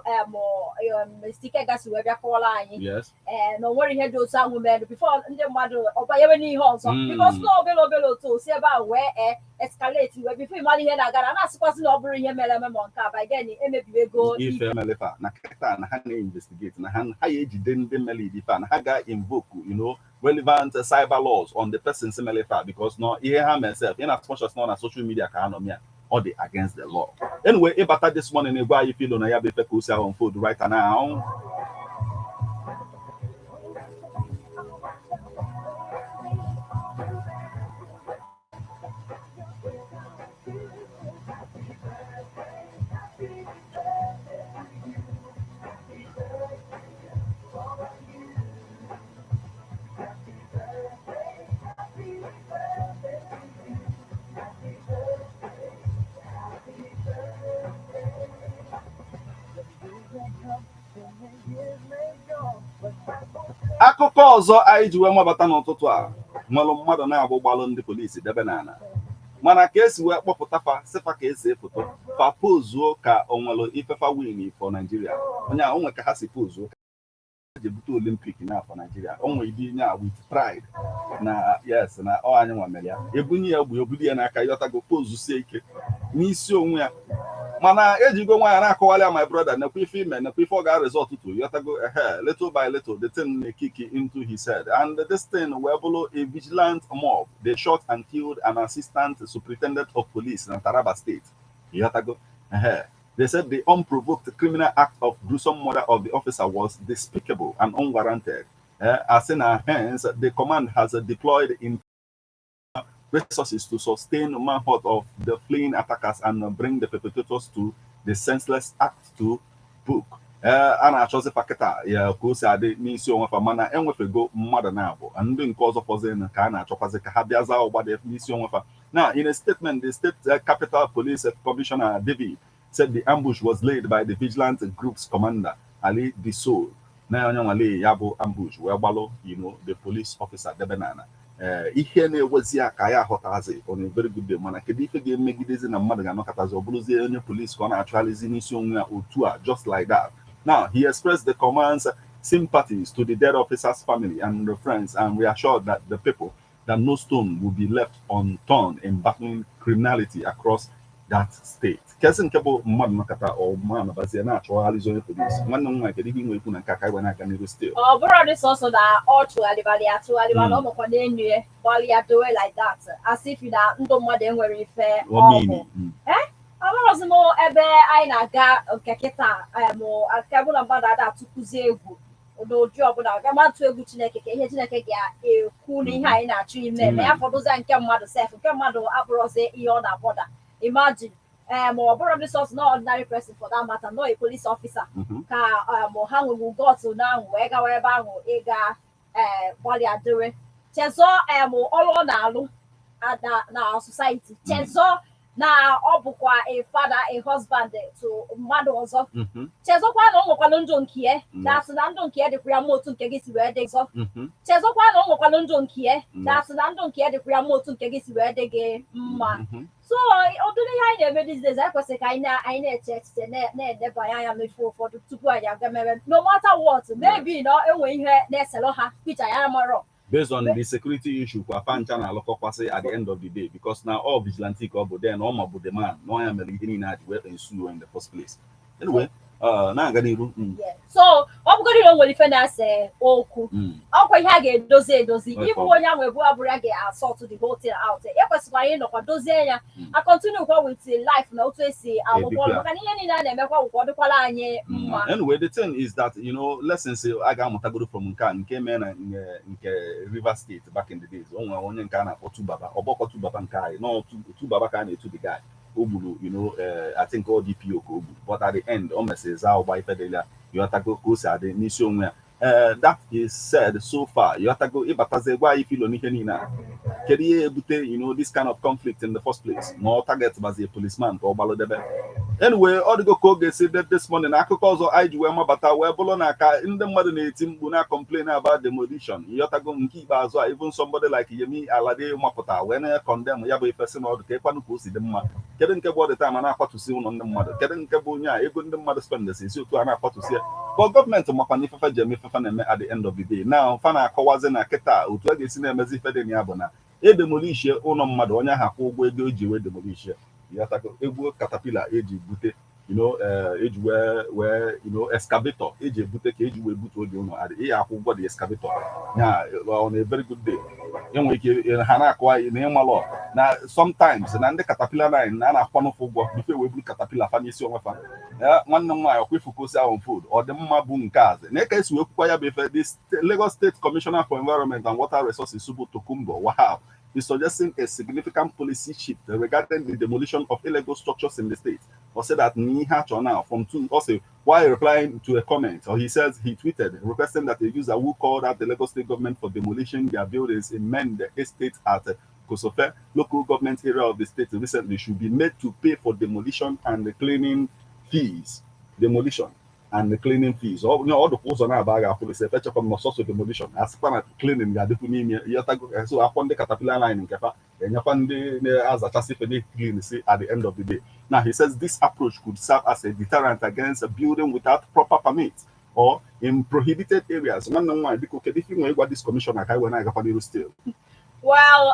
Mr. Ike gasi wee bịa kọwara anyị na o nwere ihe dị otu ahụ mere before ndị mmadụ ọbanyewe n'ihe ọzọ, because na obere obere otu o si ebe a wee escalate wee before ịmara ihe na-aga na na-asịkwasị na ọ bụrụ ihe mere eme, ma nke a by then emebiwe ego. Ife melefa na kịta na ha na-investigate na ha ya ejide ndị mere ife a, na ha ga invoke relevant cyber laws on the persons melefa, because no ihe ha mere sef in as much as nọ na social media ka ha nọ mịa, ọ dị against the law. Anyway, ịbata this morning, egwu anyị filo na ya bụ ife ka o si ahụ unfold right now. Akụkọ ọzọ anyị ji wee mabata n'ụtụtụ a nwere mmadụ na-agbụ gbalụ ndị polisi debe n'ala, mana ka esi wee kpọpụta fa, sịfa ka esi foto fa pozuo ka o nwere ifefa win for Nigeria. Onye a onwe ka ha si pozuo ka ha ji ebute Olympic na afọ Nigeria, o nwere ịdị nya with pride na yes, na ọ anyị nwa mere ya, ebunye ya egbe, ebuli ya n'aka, yọtago, pozusie ike n'isi onwe ya. Mana ejigo nwa ya na-akọwali ya, "My brother, nekwa ife ime, nekwa ife ọ ga-result to," yọtago. Ehe, little by little the thing na-kick into his head, and this thing wee bụrụ a vigilant mob. They shot and killed an assistant superintendent of police na Taraba State, yọtago. Ehe, they said the unprovoked criminal act of gruesome murder of the officer was despicable and unwarranted. As in, hence the command has deployed in resources to sustain manhunt of the fleeing attackers and bring the perpetrators to the senseless act to book. A na-achọzi fakịta ya ka o si adị n'isi onwe fa, mana enwefego mmadụ na-abụ ndị nke ọzọ fọzịnụ ka a na-achọkwazi ka ha bịa zaa ụgbada n'isi onwe fa. Now, in a statement, the state capital police commissioner David said the ambush was laid by the vigilant group's commander, Ali Diso, na onye nwale ya bụ ambush wee gbalụ the police officer debe n'ala. Ee, ihe na-ewezi ya ka ya aghọtazi on a very good day, mana kedu ife ga-emegidezi na mmadụ ga-anọkọtazi ọ bụrụzie onye polisi ka ọ na-achụgharịzi n'isi onwe ya otu a, just like that? Now, he expressed the command's sympathies to the dead officer's family and the friends and reassured that the people that no stone will be left unturned in battling criminality across that state. Kesi nke bụ mmadụ nọkọta ọma nabazie na-achọgharịzi onye polisi. Nwanne m nwaanyị, kedu ihe ị nwere ikwu na nke a ka anyị wee na-aga n'iru still? Ọ bụrụ dị sọsọ na ọ tụgharịbara ya atụgharịba, na ọ nọkwa n'enu ya gbalịa dowe like that, as if na ndụ mmadụ enwere ife ọ bụ. Omini. Amarọzi m ebe anyị na-aga nke kịta nke bụ na mmadụ ada atụkwuzi egwu n'ụdị ọbụla, gama atụ egwu Chineke, ka ihe Chineke ga-ekwu na ihe anyị na-achọ ime ma ya fọdụzie nke mmadụ sef, nke mmadụ abụrụzi ihe ọ na-abọda. Imagine, ma ọ bụrụ dị sọsọ na ordinary person, for that matter, no a police officer, ka ha nwere guts na ahụ wee gawa ebe ahụ ịga gbalịa dịrị chezọ ọrụ ọ na-alụ na society, chezọ na ọ bụkwa a father, a husband to mmadụ ọzọ, chezọkwa na ọ nwekwalụ ndụ nke ya, na asị na ndụ nke ya dịkwa ya mma otu nke gị si wee dị zọ. Chezọkwa na ọ nwekwalụ ndụ nke ya, na asị na ndụ nke ya dịkwa ya mma otu nke gị si wee dị gị mma. So ụdịrị ihe anyị na-eme these days, anyị kwesịrị ka anyị na-eche echiche, na-edebanye anya n'ife ụfọdụ tupu anyị aga mere, no matter what. Maybe na enwe ihe na-eselụ ha Peter ya marọ. Based on the security issue kwa, fancha na-alụkọkwasị at the end of the day, because na all vigilante ka ọ bụ, then ọ ma bụ the man na ọ ya mere ihe niile a ji wee ensue in the first place. Anyway, na-aga n'iru. Yeah. So ọ bụgodị na o nwere ife na-ese okwu, ọkwa ihe a ga-edozi edozi. Right. Ịbụ onye ahụ ebu abụrụ ya ga-asort the whole thing out, ekwesịkwara ịnọkwa dozie ya, a continue kwa with life na otu esi alụkwa ọrụ, Ebikwa. maka na ihe niile a na-emekwa bụkwa ọ dịkwala anyị mma. Anyway, the thing is that lessons a ga-amụtagoro from nke a nke mee na nke Rivers State back in the days, o nwere onye nke a na-akpọ Tubaba, ọgbọkọ Tubaba nke anyị nọ Tubaba ka a na-etu the guy o gburu, I think all DPO ka o gburu, but at the end o mesịrị zaa ụgba ife dịla, yọtago, ka o si adị n'isi onwe ya. That is said so far, yọtago. Ịbatazi gwa anyị filo n'ihe niile a, kedu ihe ebute this kind of conflict in the first place, ma ọ target bazie policeman ka ọ gbalụdebe? Anyway, ọ dịgo ka oge si dị this morning. Akụkọ ọzọ anyị ji wee mabata wee bụrụ na ka ndị mmadụ na-eti mkpu na complain about demolition, ịghọtago, nke ikpeazụ a, even somebody like Yemi Alade mapụta wee na condemn ya bụ ife, sị na ọdụ ka ịkwanụ ka o si dị mma. Kedu nke bụ ọdị time a na-akwatusi ụlọ ndị mmadụ? Kedu nke bụ onye a ego ndị mmadụ spend si otu a na-akwatusi ya? But gọọmenti makwa na ifefe ji eme ifefe na-eme. At the end of the day now, fa na-akọwazi na kịta otu a ga-esi na-emezi ife dị na ya bụ na edemolishie ụlọ mmadụ, onye ahụ akwụ ụgwọ ego eji wee demolishie. Ịghọtago? Egwu caterpillar eji bute, eji wee excavator eji ebute ka eji wee butu oge ụlọ adị, ị akwụ ụgwọ the excavator ya. On a very good day, enwere ike ha na-akụwa na ịmalọ na sometimes na ndị caterpillar line na a na-akwanụfụ ụgwọ before wee buru caterpillar fa n'isi onwe fa. Nwanne m nwaanyị, ọkwa ifukosi ahụ food ọ dị mma bụ nke azị na ka esi wee kwukwa ya bụ ife. The Lagos State Commissioner for Environment and Water Resources bụ Tokunbo Wahab is suggesting a significant policy shift regarding the demolition of illegal structures in the state. Or said that Niha now from two also while replying to a comment, or he says he tweeted requesting that a user who called out the Lagos State government for demolishing their buildings in Mende Estate at Kosofe local government area of the state recently should be made to pay for demolition and the cleaning fees. Demolition and the cleaning fees. Ọ ọ dịkwa ụzọ na-aba ga-akwụ ise echekwa m n'ọsọsọ demolition, asịkwa na cleaning ga-adịkwu n'ime ya. So akwọ ndị caterpillar line nke fa enyekwa ndị na-azachasị ife na clean si at the end of the day. Now he says this approach could serve as a deterrent against a building without proper permit or in prohibited areas. Nwanne m nwaanyị, biko, kedu ife ị nwere ịgwa this commissioner ka anyị wee na-agakwa n'iru still? Well,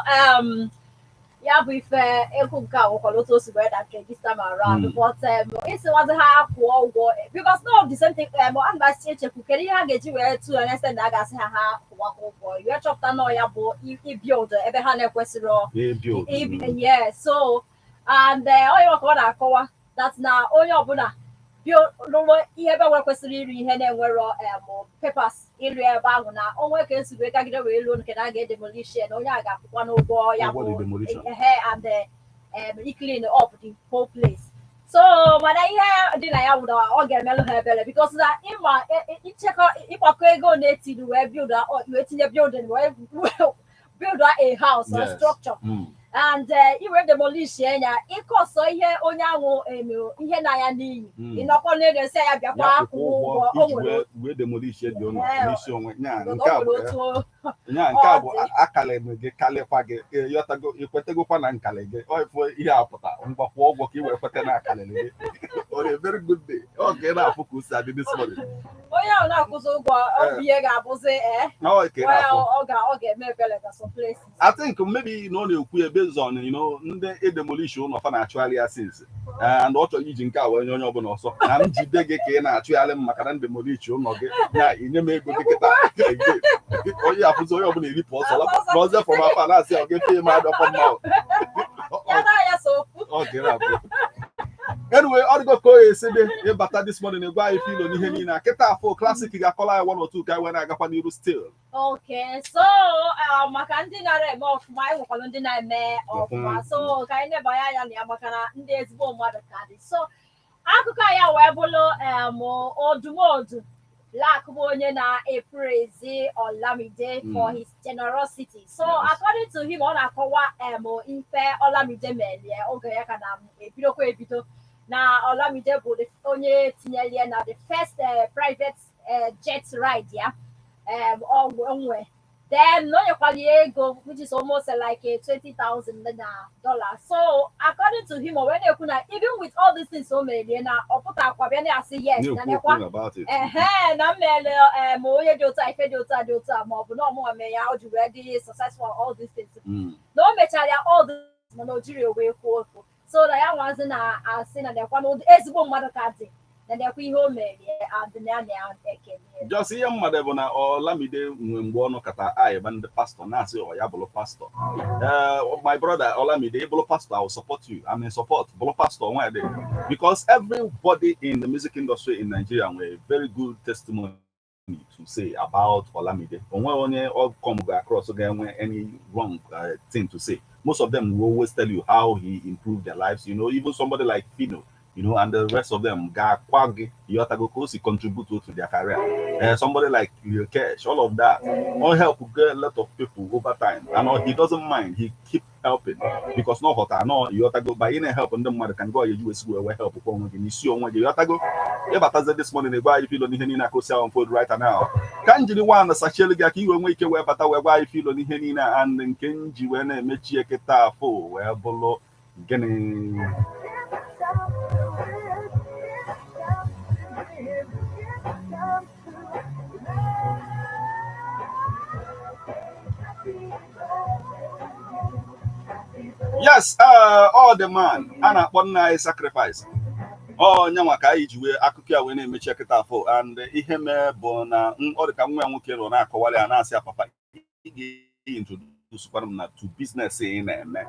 ya bụ ife egwu nke a nwekwara otu o si wee dake this time around, but ịsịwazi ha kwụọ ụgwọ, because no, the same thing, ana m asị echekwu kedu ihe ha ga-eji wee to an extent na a ga-asị ha ha kwụwakwa ụgwọ, wee chọpụta nọ ya bụ ibuild ebe ha na-ekwesịrị Ebuild. Yeah, so and onye maka ọ na-akọwa that na onye ọbụla lụrụ ihe ebe nwe kwesịrị iri ihe na-enwero papers ịrụ ebe ahụ na onwe ka esi wee gagide wee luo nke na a ga-edemolish na onye a ga-akwụkwa n'ụgwọ ya Ụgwọ the bụ demolition. Ehe, and clean up the whole place. So mana ihe dị na ya bụ na ọ ga-emelụ ha ebere, because na ịma ichekọ ịgbakọ ego na-etiri wee build wee tinye building wee build a house or structure and iwe demolish ya, ịkọsọ ihe onye ahụ eme ihe na ya n'iyi, ịnọkwa n'elu esi ya bịakwa Ya akwụ kwụọ ụgwọ ụgwọ o iji nwere wee wee demolish dị ụlọ n'isi onwe ya. o Nke a nwere bụ otu ya nke a bụ ọ dị. Akalị m gị kalịkwa gị, ịghọtago, ikwetegokwa na nkalị gị. Ọ ifo ihe a pụta, ngwa, kwụọ ụgwọ ka ị wee kweta na akalịrị gị. On a very good day, ọ ka ị na-afụ ka o si adị this morning. Onye ahụ na-akwụzi ụgwọ ọ bụ ihe ga-abụzi Ọ ka ị na-afụ. Ọ ga-eme ebere na some places. I think maybe na ọ na-ekwu ya based on ndị edemolish ụlọ fa na-achụgharị ya since, and ọ chọrọ iji nke a wee nye onye ọbụla ọsọ na m jide gị ka ị na-achụgharị m maka na ndemolish ụlọ gị na inye m ego gị kịta. Onye afụzi onye ọbụla eripụ ọsọ n'ọzọ from afa na-asị ọ ga-efe m adọkọ mma. Ya na ya so okwu. Ọ ga abụ. Anyway, ọ dịgo ka o esi dị ịbata this morning, gwa anyị filo n'ihe niile a kịta. Afọ classic ga-akọla anyị one or two ka anyị wee na-agakwa n'iru still. Okay, so maka ndị nara eme ọfụma, anyị nwekwara ndị na-eme ọfụma, so ka anyị nebanye anya na ya maka na ndị ezigbo mmadụ ka dị. So akụkọ ya wee bụrụ Odumodu Black bụ onye na-epraise Olamide for his generosity. So according to him, ọ na-akọwa ife Olamide melie oge ya ka na ebidokwa ebido, na Olamide bụ onye tinyelie na the first private jet ride ya onwe. Then o nyekwara ya ego, which is almost like a 20,000 na dollar. So according to him, o wee na-ekwu na even with all these things o merie, na ọ pụtakwa bịa na-asị yes na na-ekwu nekwa okwu about it. Ehe, na m mere onye dị otu a ife dị otu a dị otu a, ma ọ bụ na ọmụnwa mee ya o ji wee dị successful, all these things, na o mechara ya all this, mana o jiri wee kwuo okwu. So na ya nwazi na-asị na nekwa na ụdị ezigbo mmadụ ka dị, na nekwa ihe o merie and na ya na-ekele. Just ihe mmadụ bụ na Olamide nwe mgbe ọnụ kata ayịba ndị pastọ na-asị ọ ya bụrụ pastọ. My brother Olamide, ị bụrụ pastọ, I will support you. I'm in support. Bụrụ pastọ nwa dị, because everybody in the music industry in Nigeria nwere very good testimony to say about Olamide. Onwe onye ọ come across ga-enwe any wrong thing to say. Most of them will always tell you how he improved their lives. Even somebody like Phyno. And the rest of them ga-akwa gị, ịghọtago, ka o si contribute to their career. Somebody like Lil Kesh, all of that all help get a lot of people over time, and he doesn't mind, he keep helping because no ghọta no, ịghọtago, by ị na-help ndị mmadụ ka ngwa ya eji wesi wee help kwa onwe gị n'isi onwe gị, ịghọtago. Ịbatazie this morning, gwa anyị filo n'ihe niile aka osi ahụ unfold right now, ka m jiri nwaanyị sachielu gị aka iwe nwee ike wee bata wee gwa anyị filo n'ihe niile, and nke m ji wee na-emechi kịta afọ wee bụrụ gịnị? Yes, all the man a na-akpọ nna anyị Sacrifice, ọ nyanwa ka anyị ji wee akụkọ ya wee na-emechi kịta afọ. And ihe mee bụ na ọ dị ka nwa ya nwoke nọ na-akọwara ya, na-asị ya, "Papa, ị ga-introduce kwara m na to business ị na-eme,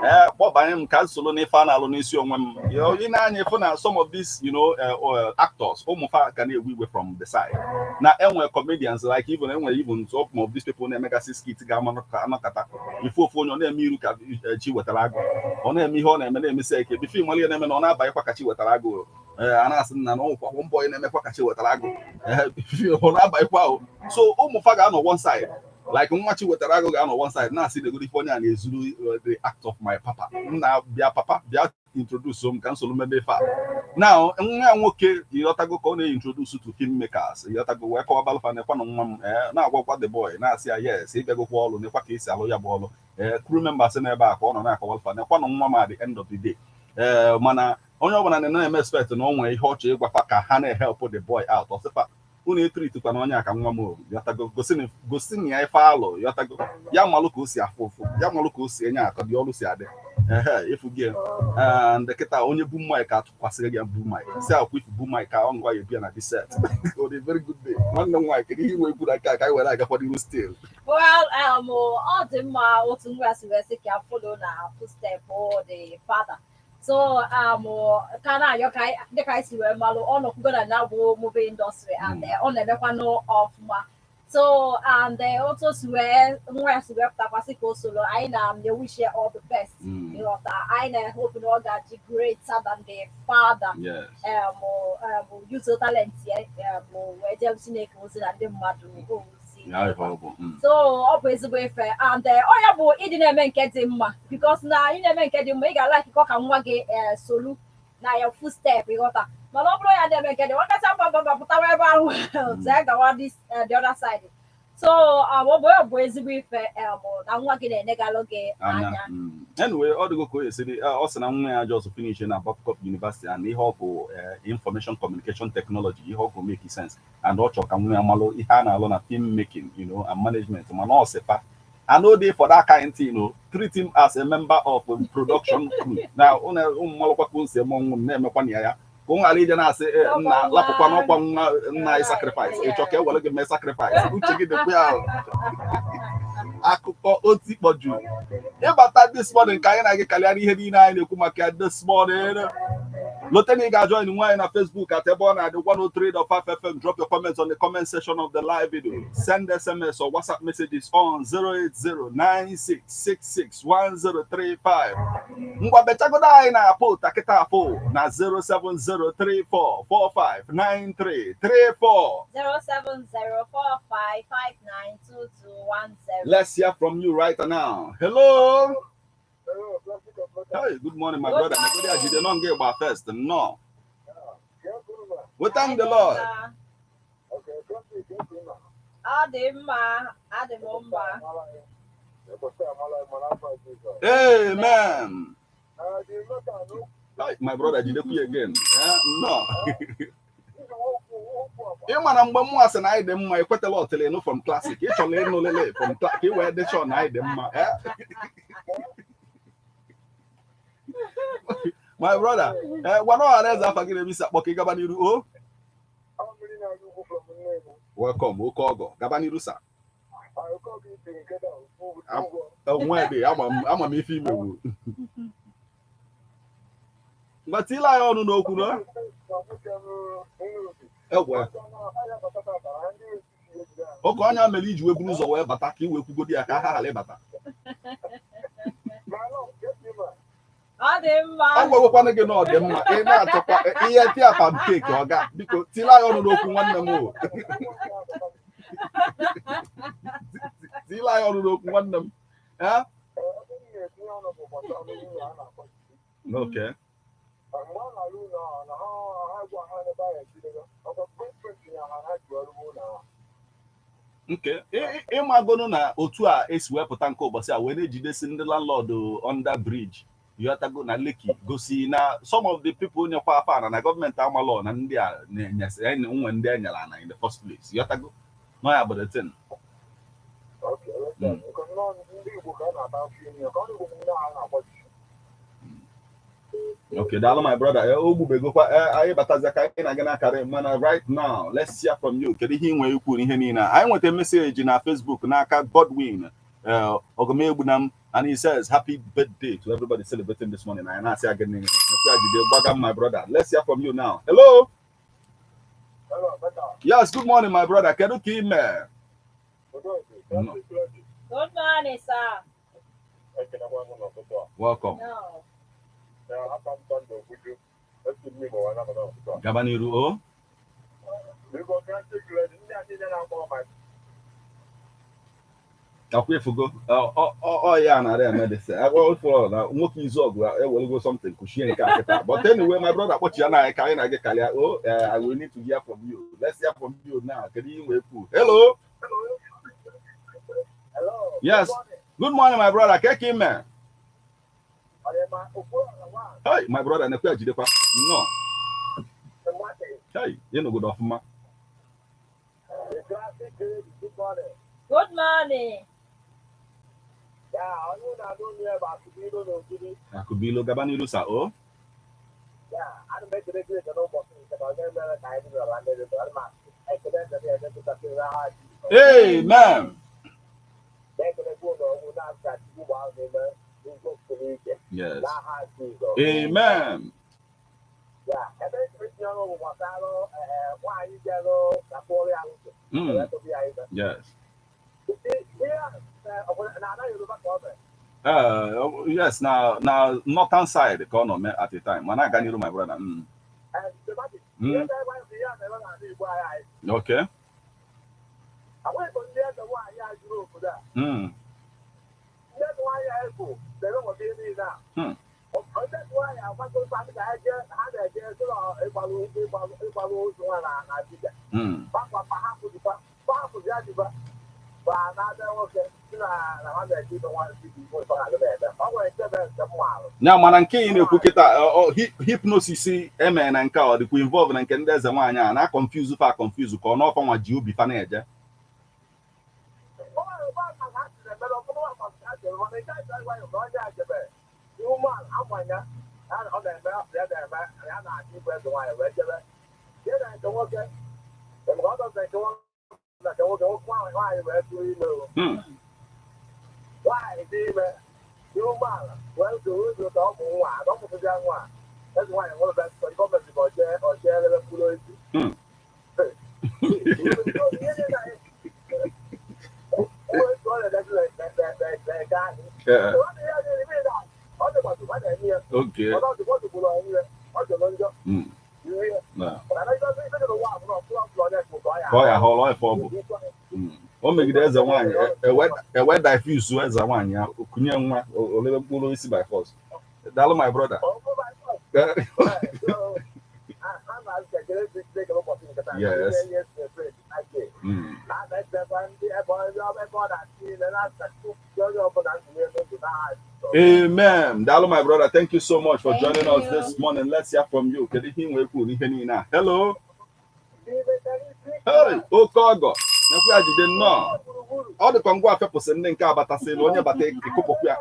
ee, kpọbanye m ka m soro n'ife a na-alụ n'isi onwe m." Ị na-anya ịfụ na some of these actors, ụmụfa ka na-ewe iwe from the side na enwe comedians, like even enwe even some of these people na-emegasị skit ga-anọkata ife ofu onye ọ na-eme iru ka chi wetara agụ, ọ na-eme ihe ọ na-eme, na-emesi ike bife ịmara ihe na-eme na ọ na-abanyekwa ka chi wetara agụ. Ee, a na-asị na ọnwụkwa mbọ ị na-emekwa ka chi wetara agụ. Ee, ọ na-abanyekwa o. So ụmụfa ga-anọ one side, like nwa chi wetara agụ ga-anọ one side na-asị, "Negoro ife onye a na-ezuru, the act of my papa. Nna, bịa, papa, bịa introduce m ka m soro mebe ife a." Now nwa ya nwoke, ịghọtago, ka ọ na-introduce to filmmakers, ịghọtago, wee kọwa balfa nekwa na nwa m, ee, na-agwakwa the boy, na-asị ya, "Yes, ịbịagokwa ọrụ, nekwa ka esi alụ ya bụ ọrụ." Ee, crew members n'ebe a ka ọ nọ na-akọwa nekwa na nwa m at the end of the day. Ee, mana onye ọbụla na-eme expect na o nwee ihe ọ chọrọ ịgwafa ka ha na-help the boy out. Ọsịfa, "Unu etreatikwa na onye a ka nwa m o, yọtago, gosi na ya ife alụ, yọtago, ya malụ ka o si afụ ụfụ, ya malụ ka o si enye akọ dị ọrụ si adị." Ehe, ịfụ gị, and kịta onye bu mic atụkwasịrị gị bu mic, si akwa ifu bu mic ahụ, ngwa ya bịa na this set on a very good day. Nwanne m nwaanyị, kedu ihe inwe ikwu na nke a ka anyị were agakwa n'iru still? Well, ọ dị mma otu nwa si wee sị ka follow na footstep the father. So ka na-ayọ ka dịka anyị si wee malụ, ọ nọkwugo na ya bụ movie industry and ọ na-emekwanụ ọfụma. So and otu o si wee nwa ya si wee pụtakwasị ka o soro anyị na na-wish ya all the best. Ịghọta, anyị na-hope na ọ ga-adị greater than the father. Use talent ya wee jee Chineke ozi na ndị mmadụ ozi. Ya ife ọ bụ. So ọ bụ ezigbo ife and ọ ya bụ ịdị na-eme nke dị mma, because na ị na-eme nke dị mma, ị ga-ala akịkọ ka nwa gị solu na ya footstep, ịghọta. Mana ọ bụrụ ya na-eme nke dị nwakacha mba mba pụtawa ebe ahụ tee gawa this the other side. So ọ bụ ya bụ ezigbo ife na nwa gị na-enegalụ gị anya anya. Anyway, ọ dịgo ka o esiri, ọ sị na nwa ya just finish na Babcock University and ihe ọ bụ information communication technology, ihe ọ bụ make sense, and ọ chọrọ ka nwa ya malụ ihe a na-alụ na film making and management. Mana ọ sịpa, "I no dey for that kind thing o." Treat him as a member of a production crew na ụmụ malụkwa ka o si eme ọnwụ m na-emekwa na ya ka ọ ghara ije na-asị, "Nna, lapụkwa n'ọkwa nwa nna anyị Sacrifice, ị chọ ka e were gị mee sacrifice?" Uche gị dịkwa ya o. Akụkọ otu ikpọju ịbata this morning ka anyị na-agị karịa ihe niile anyị na-ekwu maka ya this morning. Lote na ị ga-join nwaanyị na Facebook at ebe ọ na-adị 103.5 FM. Drop your comments on the comment section of the live video. Send SMS or WhatsApp messages on 08096661035. Ngwa, bechagodo anyị na apụ takịta afụ na 07034459334. 07045592210. Let's hear from you right now. Hello. Hey, good morning, my Good brother. morning. Megodi Ajide no nge gba first. No. We thank the Lord. Ọ dị mma, adị m mma. Amen. Hey, my brother Jidekwu again. Eh, no. Ị ma na mgbe mụ asị na anyị dị mma, ekwetala ọtịlị ịnụ from classic. Ị chọrọ ịnụ lele from ka ị wee dị sure na anyị dị mma. Eh? My brother, eh, gwa na ọha eze afa gị na-ebisi akpọ ka ị gaba n'iru o. Welcome, oke ọgọ. Gaba n'iru sa. Onwe dị ama m ife imewu. Ngwa tile anyị ọnụ n'okwu no. Egwe. Oke ọnya mere iji wee buru ụzọ wee bata ka i wee kwugodi ya ka ha ghara ịbata. Ọ dị mma. Ọ gwagwakwana gị na ọ dị mma. Ị na-achọkwa ihe tia pancake, ọ ga biko tile anyị ọnụ n'okwu, nwanne m o. Tile anyị ọnụ n'okwu, nwanne m. Eh? Okay. Mgbe ọ na-alụ ụlọ ahụ, na ha gwa ha n'ebe ahụ ejidego ọkwa gọọmenti na ha ji ọrụ ụlọ ahụ. Nke ịmagonu na otu a esi wepụta nke ụbọchị a wee na-ejidesi ndị landlord under bridge yọtago na Lekki, gosi na some of the people nyekwa afa ana na gọọmenti amalọ na ndị a na-enyesi nwe ndị enyere ana in the first place, yọtago no ya bụ the thing. Okay, because nọ ndị Igbo ka a na-ata afọ ime ka ọ dị Igbo ndị ahụ na-agbaji. Okay, daalụ, my brother. O gbubegokwa. Anyị batazia ka anyị na-aga n'akara, mana right now let's hear from you. Kedu ihe ị nwere ikwu n'ihe niile a? Anyị nweta message na Facebook n'aka Godwin Ogomegbunam, and he says happy birthday to everybody celebrating this morning. Anyị na-asị aga n'ihu. Nakwa jide gbaga, my brother. Let's hear from you now. Hello. Hello, better. Yes, good morning, my brother. Kedu ka ị mee? No. Good morning, sir. Ekenekwa m n'ụtụtụ a. Welcome. No. Ya aka m Sunday Okwuju. Esi m Igbo wee nabata n'ụtụtụ a. Gaba n'iru o. Biko, Classic Lady, ndị a niile na-akpọ ma Akwa efugo ọ ya na-arịa medicine na nwoke izu ọgụ ewelugo something kuchie nke a kịta. But anyway, my brother, kpọchi ya na anyị ka anyị na-aga karịa o. I will need to hear from you. Let's hear from you now. Kedu ihe nwee kwu? Hello. Hello. Yes. Good morning, my brother. Keke ime? Hey, my brother, nekwe jidekwa nnọọ. Hey, ịnọgodo ọfụma. Good morning. Akụbilo, gaba n'ilu sa o. Amen. Yes, amen. Yes. Yes, na northern side ka ọ nọ mee at the time. Mana aga n'iru, my brother. Okay. Ya mana nke ị na-ekwu kịta, hypnosis eme na nke a, ọ dịkwa involve na nke ndị eze nwaanyị a na confuse fa confuse ka ọ n'ọfa nwa ji obi fa na-eje. Yeah. Okay. Nah. Ka ọ ya họrọ ife ọ bụ. O megide eze nwaanyị ewe diffuse eze nwaanyị ya kunye nwa olebe mkpụrụ osisi by force. Daalụ, my brother. Yes. Amen. Daalụ, my brother. Thank you so much for Thank joining us you. this morning. Let's hear from you. Kedu ihe ị nwere kwuru n'ihe niile a? Hello. Hey, oke ọgọ. Nekwe ya jide nnọọ. Ọ dịkwa ngwa afepụsị ndị nke abatasịrị onye bata ịkụpụkwu ya.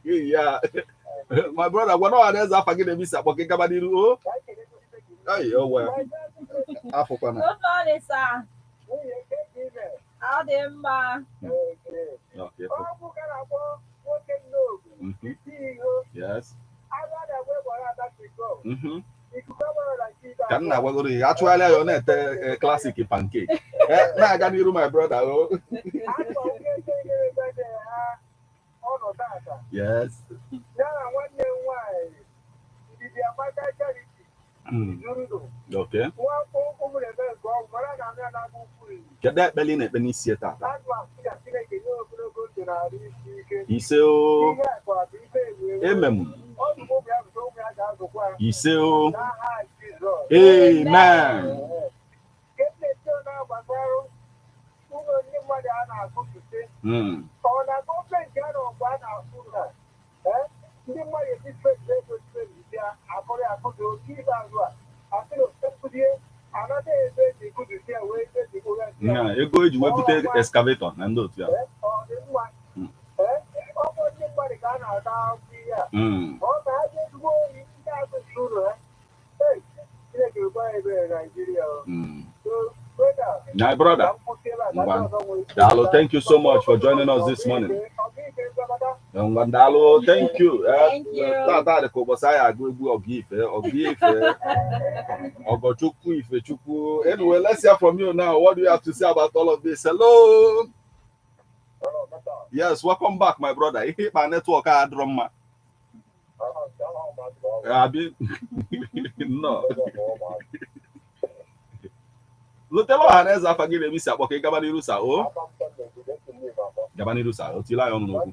Ya. My brother, gwa na eze afa gị na-eme isi akpọ gị, gaba n'iru o. Hey, oh well. Afọkwana. Good morning, sir. Ọ dị mma. Okay. Yes. Ka m na-agwagoro ya achụgharịa ya, ọ na-ete classic pancake. Na-aga n'iru, my brother o. Yes. Ya na nwanne m nwaanyị, Ndidi Amaka Charity, Zundu. Okay. Nwa ụmụrebe nke ọgwụ, mara na amị na-agụ ukwu iyi. Kedu ekpele ị na-ekpe n'isi ya tata? Azụ asị ka Chineke nye ogologo ndụ na arụ isi ike. Ise o. Ihe akụ akụ ife ewu ewu. Amen. Ọ bụ ụmụ ya bụ ụmụ ya ga-azụkwa ya. Ise o. N'aha Jizọs. Amen. Nke m na-eti ọ na-agbasarụ ụlọ ndị mmadụ a na-akụpụta ọ na gọọmenti a nọ mgbe a na-akụ na ndị mmadụ eji spend ego spend bịa akụrị akụdị oke ikpeazụ a asị na osekudie anata ebe eji kudusi ya wee ebe eji kụrụ ya. Nya, ego eji wee bute excavator na ndị otu ya. Ọ dị mma. Ọ bụ ndị mmadụ ka a na-ata ahụhụ ihe a. Ọ ka ha ji ezigbo oyi ndị akụzi ụlọ ha. Ee, Chineke gwa ya ebere Naijiria o. So, brother, My brother. Ngwa. Daalụ, thank you so much for joining us this morning. Ngwa, daalụ, thank you. Thank you. Tata dị ka ụbọchị anyị agụ egwu ọgụ ife, ọgụ ife, Ọgọchukwu Ifechukwu. Anyway, let's hear from you now. What do you have to say about all of this? Hello. Yes, welcome back, my brother. Ihe ịkpa network a adịrọ mma. Abi no. Lutela ọha na eze afa gị na-eme isi akpọ ka ị gaba n'iru sa o gaba n'iru sa o tila ya ọnụ n'okwu.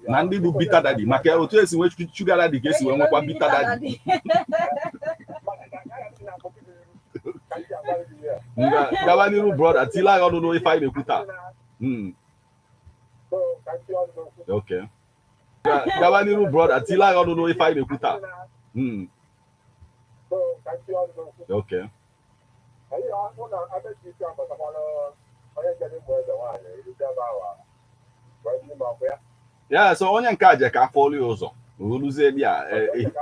Na ndị bụ bitter daddy, maka otu esi nwee sugar daddy ka esi wee nwekwa bitter daddy. Ngwa, gaba n'iru brother, tila ya ọnụ n'ife anyị na-ekwu taa. Okay. Gaba n'iru brother, tila ya ọnụ n'ife anyị na-ekwu taa. Okay. Yeah, so onye nke a je ka afọ olu ya ụzọ oluzie ya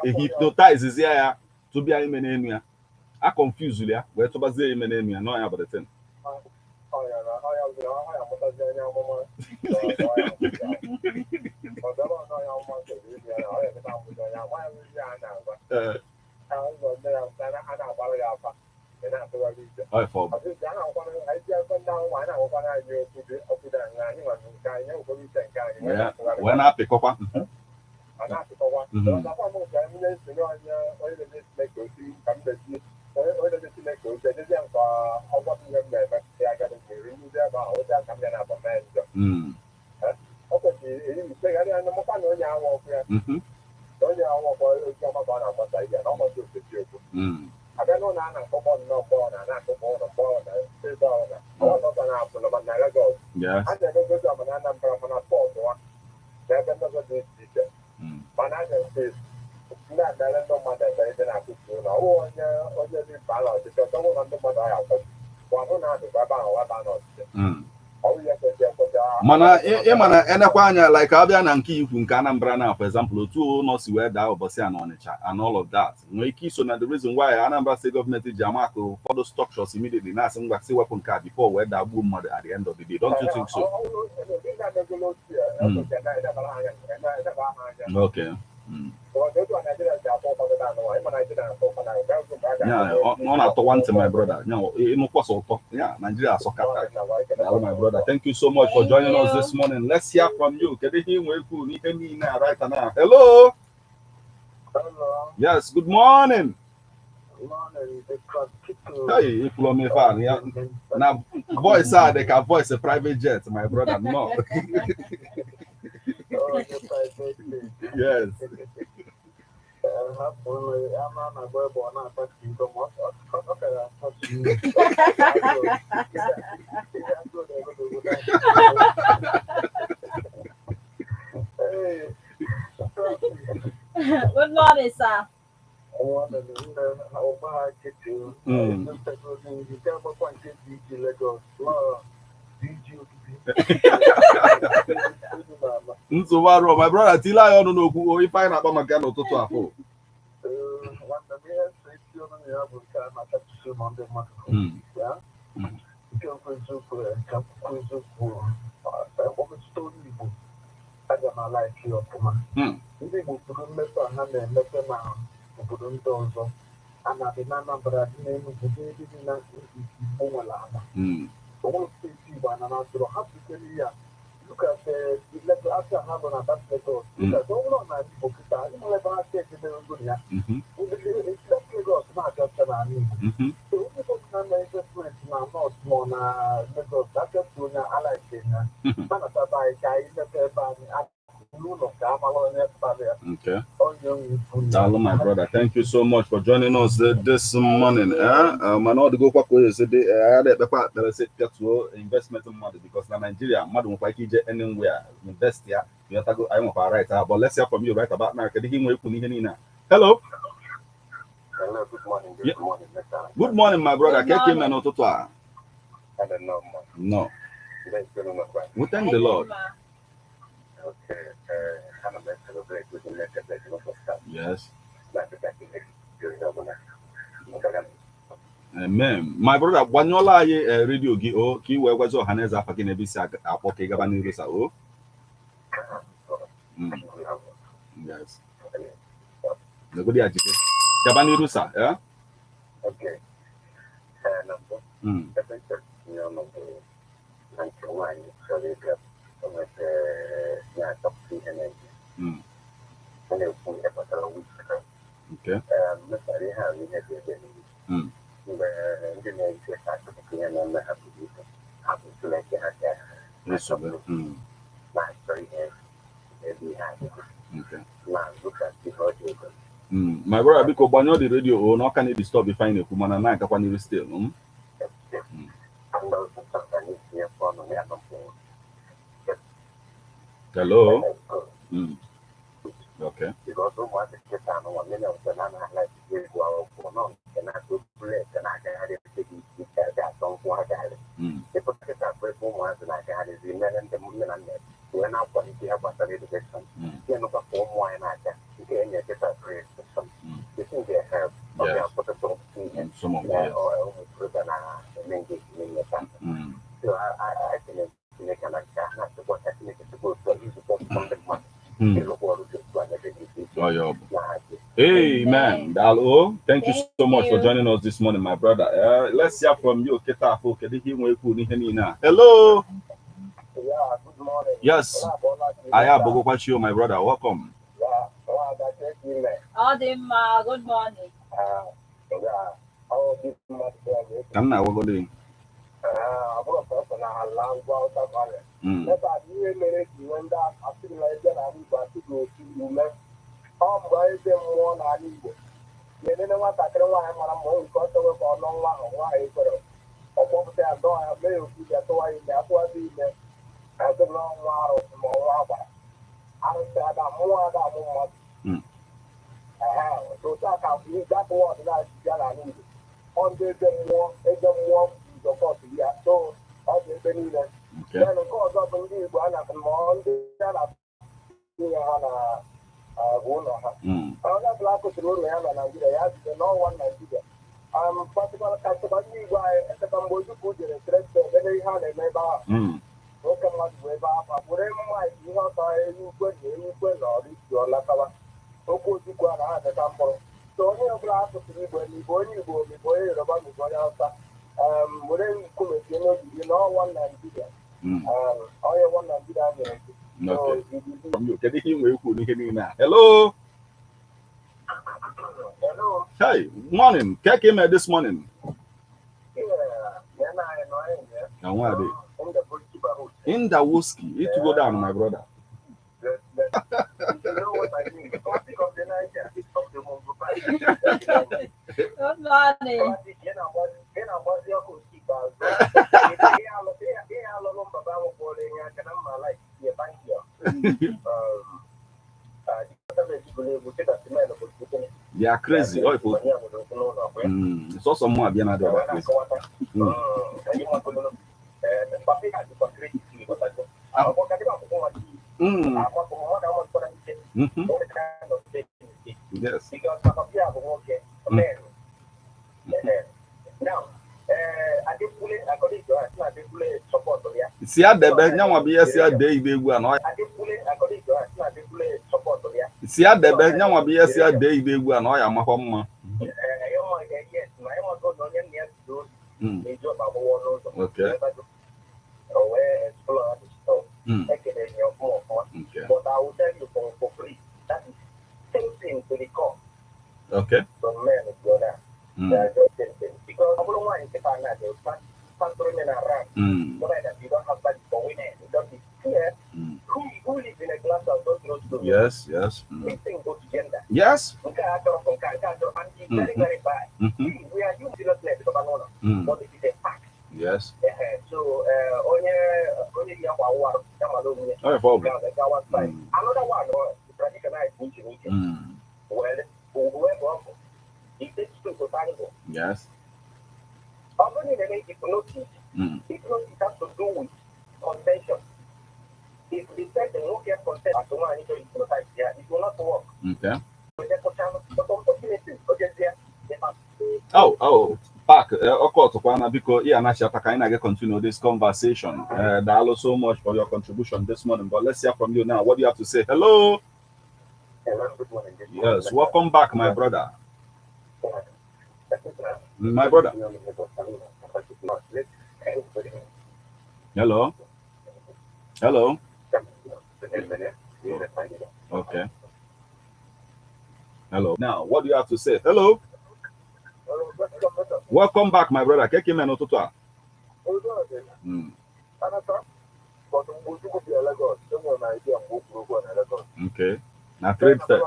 ehipnotizezie ya tụbịa ime n'enu ya a confuse ya wee tụbazie ime n'enu ya nọ ya bụ the thing. Ọ ife ọ bụ. Wee na-apịkọkwa. Yes. Mana ị mana enekwa anya like abịa na nke ikwu nke Anambra na for example otu ụlọ si wee daa ụbọchị a na Ọnịcha and all of that nwee ike iso na the reason why Anambra State gọọmenti ji ama akụ ụfọdụ structures immediately na-asị ngwa sị wepụ nke a before wee daa gbuo mmadụ at the end of the day. Don't you think so? Okay. Yeah, ọ na-atọwa ntị my brother. Ịnụkwasị ụtọ. Yeah, Nigeria asọka. Daalụ my brother. Thank you so much for joining us this morning. Let's hear from you. Kedu ihe ị nwee kwuru n'ihe niile a right now? Hello. Hello. Yes, good morning. Morning. Hey, ikwulu m ife a ya na voice a dị ka voice private jet, my brother. No. Yes. Good morning, sir. Nsogbu arụọ, my brother, tile anyị ọnụ n'okwu o ife anyị na-akpa maka ya n'ụtụtụ afọ. Ndị Igbo kwuru mmepe a ha na-emepe na obodo ndị ọzọ a na-adị na Anambra dị n'Enugu dị ebe dị na Igbo nwere ala. Onwere steeti Igbo ana na-atụrụ hapụkwere ya. Look at the level after ha nọ na that Lagos. Look at ọ bụrụ na Igbo kịta, ịmara ebe ha steeti mere ya. That Lagos na-abịa ọcha n'ala Igbo. So onye ọbụla na investment na North ma ọ na Lagos, achọpụ onye alaike ya. Banataba anyị ka anyị mepe ebe anyị n'ụlọ ka amala onye kpara ya. Onye nwe ibu. Daalụ, my brother. Thank you so much for joining us this morning. Eh? Mana ọ dịgokwa ka o esi dị, a na-ekpekwa ekpere sị pịatuo investment mmadụ, because na Nigeria mmadụ nwekwa ike ije anywhere invest ya. Ịghọtago? Anyị nwekwa right ahụ. But let's hear from you right about now. Kedu ihe ị nwere ikwu n'ihe niile a? Hello. Hello, good morning. Yeah. Good morning, Mr. Good morning, my brother. Good Ka eke morning. ime n'ụtụtụ a? I don't know, man. No. Let's go to my We thank the Lord. Okay, I'm going to celebrate with the letter blessing of God. Like the back in the Amen. My brother, gbanyụọla anyị redio gị o ka ị wee gwazi ọha na eze afa gị na ebe isi akpọ ka ị gaba n'iru sa o. Yes. Negodi ya jide. Gaba n'iru sa, eh? Okay. Number ebe nchọrọ ọnọdụ na nke nwaanyị chọrọ ịbịa nweta na-achọpụta ihe na-eme. Ọ na-ekwu ihe gbasara witchcraft. Mmetara ihe ahụ ihe dị ebe niile. Mgbe ndị na-eche ka achọpụta ihe na-eme ha buru ibu, ha bụ Chineke ha ga Nsogbu. Na-achọ ihe ebe ihe adịghị na-azụkasị ihe ọjọọ ego. My brother, biko gbanyụọ the radio o na ọ ka na-edisturb ife anyị na-ekwu, mana na-agakwa n'iru still. Mgbe ụtụtụ anyị tinyekwa ọnụ ya nọ mgbe Hello. Okay. Because ụmụazị nkịta anụnwa mmiri ọzọ na anaghị egwu akwụkwọ nọ nke na-atụ bulet na-agagharị ebe dị iche iche a ga-atọ nkwụ agagharị. Ịpụta kịta bụ ebe ụmụazị na-agagharịzi mere ndị nne na nna wee na-akwalite ihe gbasara education. Ya nụkwa ka ụmụ anyị na-aga nke enye kịta free education. Isi nke help ọ ga-akwụsịtụ ọtụtụ ihe Some of na yes. ụmụ okorobịa na-eme engage n'ime. So I think Chineke na nke a na-achịkwa ka Chineke chịkwa otu a izukọ ọtụtụ ndị mmadụ ịrụkwa ọrụ dị otu a n'ebe dị iche iche Oh, yeah. na-hazi. Amen. Daalụ. Thank you Thank so much for you. joining us this morning, my brother. Let's hear from you. Keta afọ, kedu ihe ị nwere ikwu n'ihe niile a? Hello. Yeah, good morning. Yes. Anyị abụgokwa chi o, my brother. Welcome. Yeah, nwaada Chekime. Ọ dị mma, good morning. Yeah, ọ dị mmadụ ya. Ka m na-agwagodi. Ọ bụrụ sọsọ na ala ngwa ụta valley. Ebe a ihe mere ji nwee ndị asịrị na ebe n'ala Igbo asị gị otu ume. Ọ mgbe eze mmụọ n'ala Igbo na-enene nwatakịrị nwaanyị mara mma, o nke ọ chọrọ ka ọ nọ nwa ahụ, nwaanyị kwere ọ kpọpụta ya, dọọ ya, mee ya otu ya, tụwa ya ime, atụwazi ime, asịrị na ọnwa arụsị ma ọnwa agbara arụsị ada amụ nwa, ada amụ mmadụ. Ehe, otu a ka that word na-achị ya n'ala Igbo. Ọ ndị eze mmụọ, eze mmụọ nzọkọtụ ya, so ọ dị ebe niile. Then nke ọzọ bụ ndị Igbo a na ma ọ ndị a na-atụnye ha na bụ ụlọ ha. Onye ọbụla akụsịrị ụlọ ya na Naịjirịa ya bido n'ọnwa Naịjirịa kpatịkwara kasịkwa ndị Igbo anyị echeta mgbe Ojukwu jere trade ebe ihe a na-eme ebe ahụ. Nwoke mmadụ bụ ebe ahụ were mmaịk ihe ọtọ ewu ukwe na ewu ukwe na ọrụ isi ọ latawa okwu Ojukwu a na-adịta mkpụrụ. So onye ọbụla asụsụrụ Igbo, ma Igbo onye Igbo, ma Igbo onye Yoruba, ma Igbo onye Hausa, were nkume tie n'obi gị n'ọnwa Naijiria. Onye nwa Naijiria nyere gị. Okay. So, idizi- From you. Kedu ihe ị nwere ikwu n'ihe niile a? Hello. Hello. Hey, morning. Ka ka ime this morning? Yeah, yeah, na anyị nọ anyị ya. Ka nwa dị. Ndị bụ Chibahu. Indawoski. It go down, my brother. You know what I mean? Topic of the Niger, of the Mungu. Good morning. Ị na-agbazi ọkụ nke ikpeazụ. Ihe alụlụ mbaba ahụ kwụrụ enye aka na mma like ihe thank you. They are crazy. Oh, if sọsọ mụ abịa na adịghị crazy. Yes. Because Papa bụ nwoke, men. Now, Adekunle, according to us, Adekunle support ya. Si adebe nyanwa bụ ihe si ade igbe egwu a na ọ Adekunle, according to us, Adekunle support ya. Si adebe nyanwa bụ ihe si ade igbe egwu a na ọ ya amakwa mma. Yes, na ịnwego na onye nna ya zuru ozi na-eji ọkpa agbụwọ n'ụzọ. same thing. Because ọ bụrụ nwaanyị nkịta na they start throwing men around. So that you don't have value for women. You don't be here. Who lives in a glass house don't throw stones. Yes. This thing goes to gender. Nke a chọrọ nke a, nke a chọrọ, and it's very, very bad. See, we are human seriousness because I know, but it is a fact. So onye yi akwa awụ arụ ya mara onwe ya. All right, problem. Nke a one side. Another one, the tradition is n'iche n'iche. Well, whoever ọ bụ, it takes two to tango. Ọ bụrụ na ị na-eme hypnosis, hypnosis has to do with contention. If the person no get consent as nwaanyị chọrọ hypnotize ya, it will not work. But unfortunately, o jezie, they have Oh, Park, Okotokwana, biko, iya na ka anyị na-aga continue this conversation. Daalụ so much for your contribution this morning, but let's hear from you now. What do you have to say? Hello. Hello, good morning. Yes, welcome back, my brother. My brother. Hello. Hello. Okay. Hello. Now, what do you have to say? Hello. Welcome back, my brother. Keke men ụtụtụ a. Okay. Na trade fair.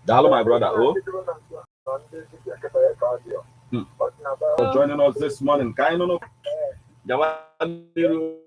Daalụ, my brother. Oh. For joining us this morning. Ka anyị nụnụ. Gawa n'iru.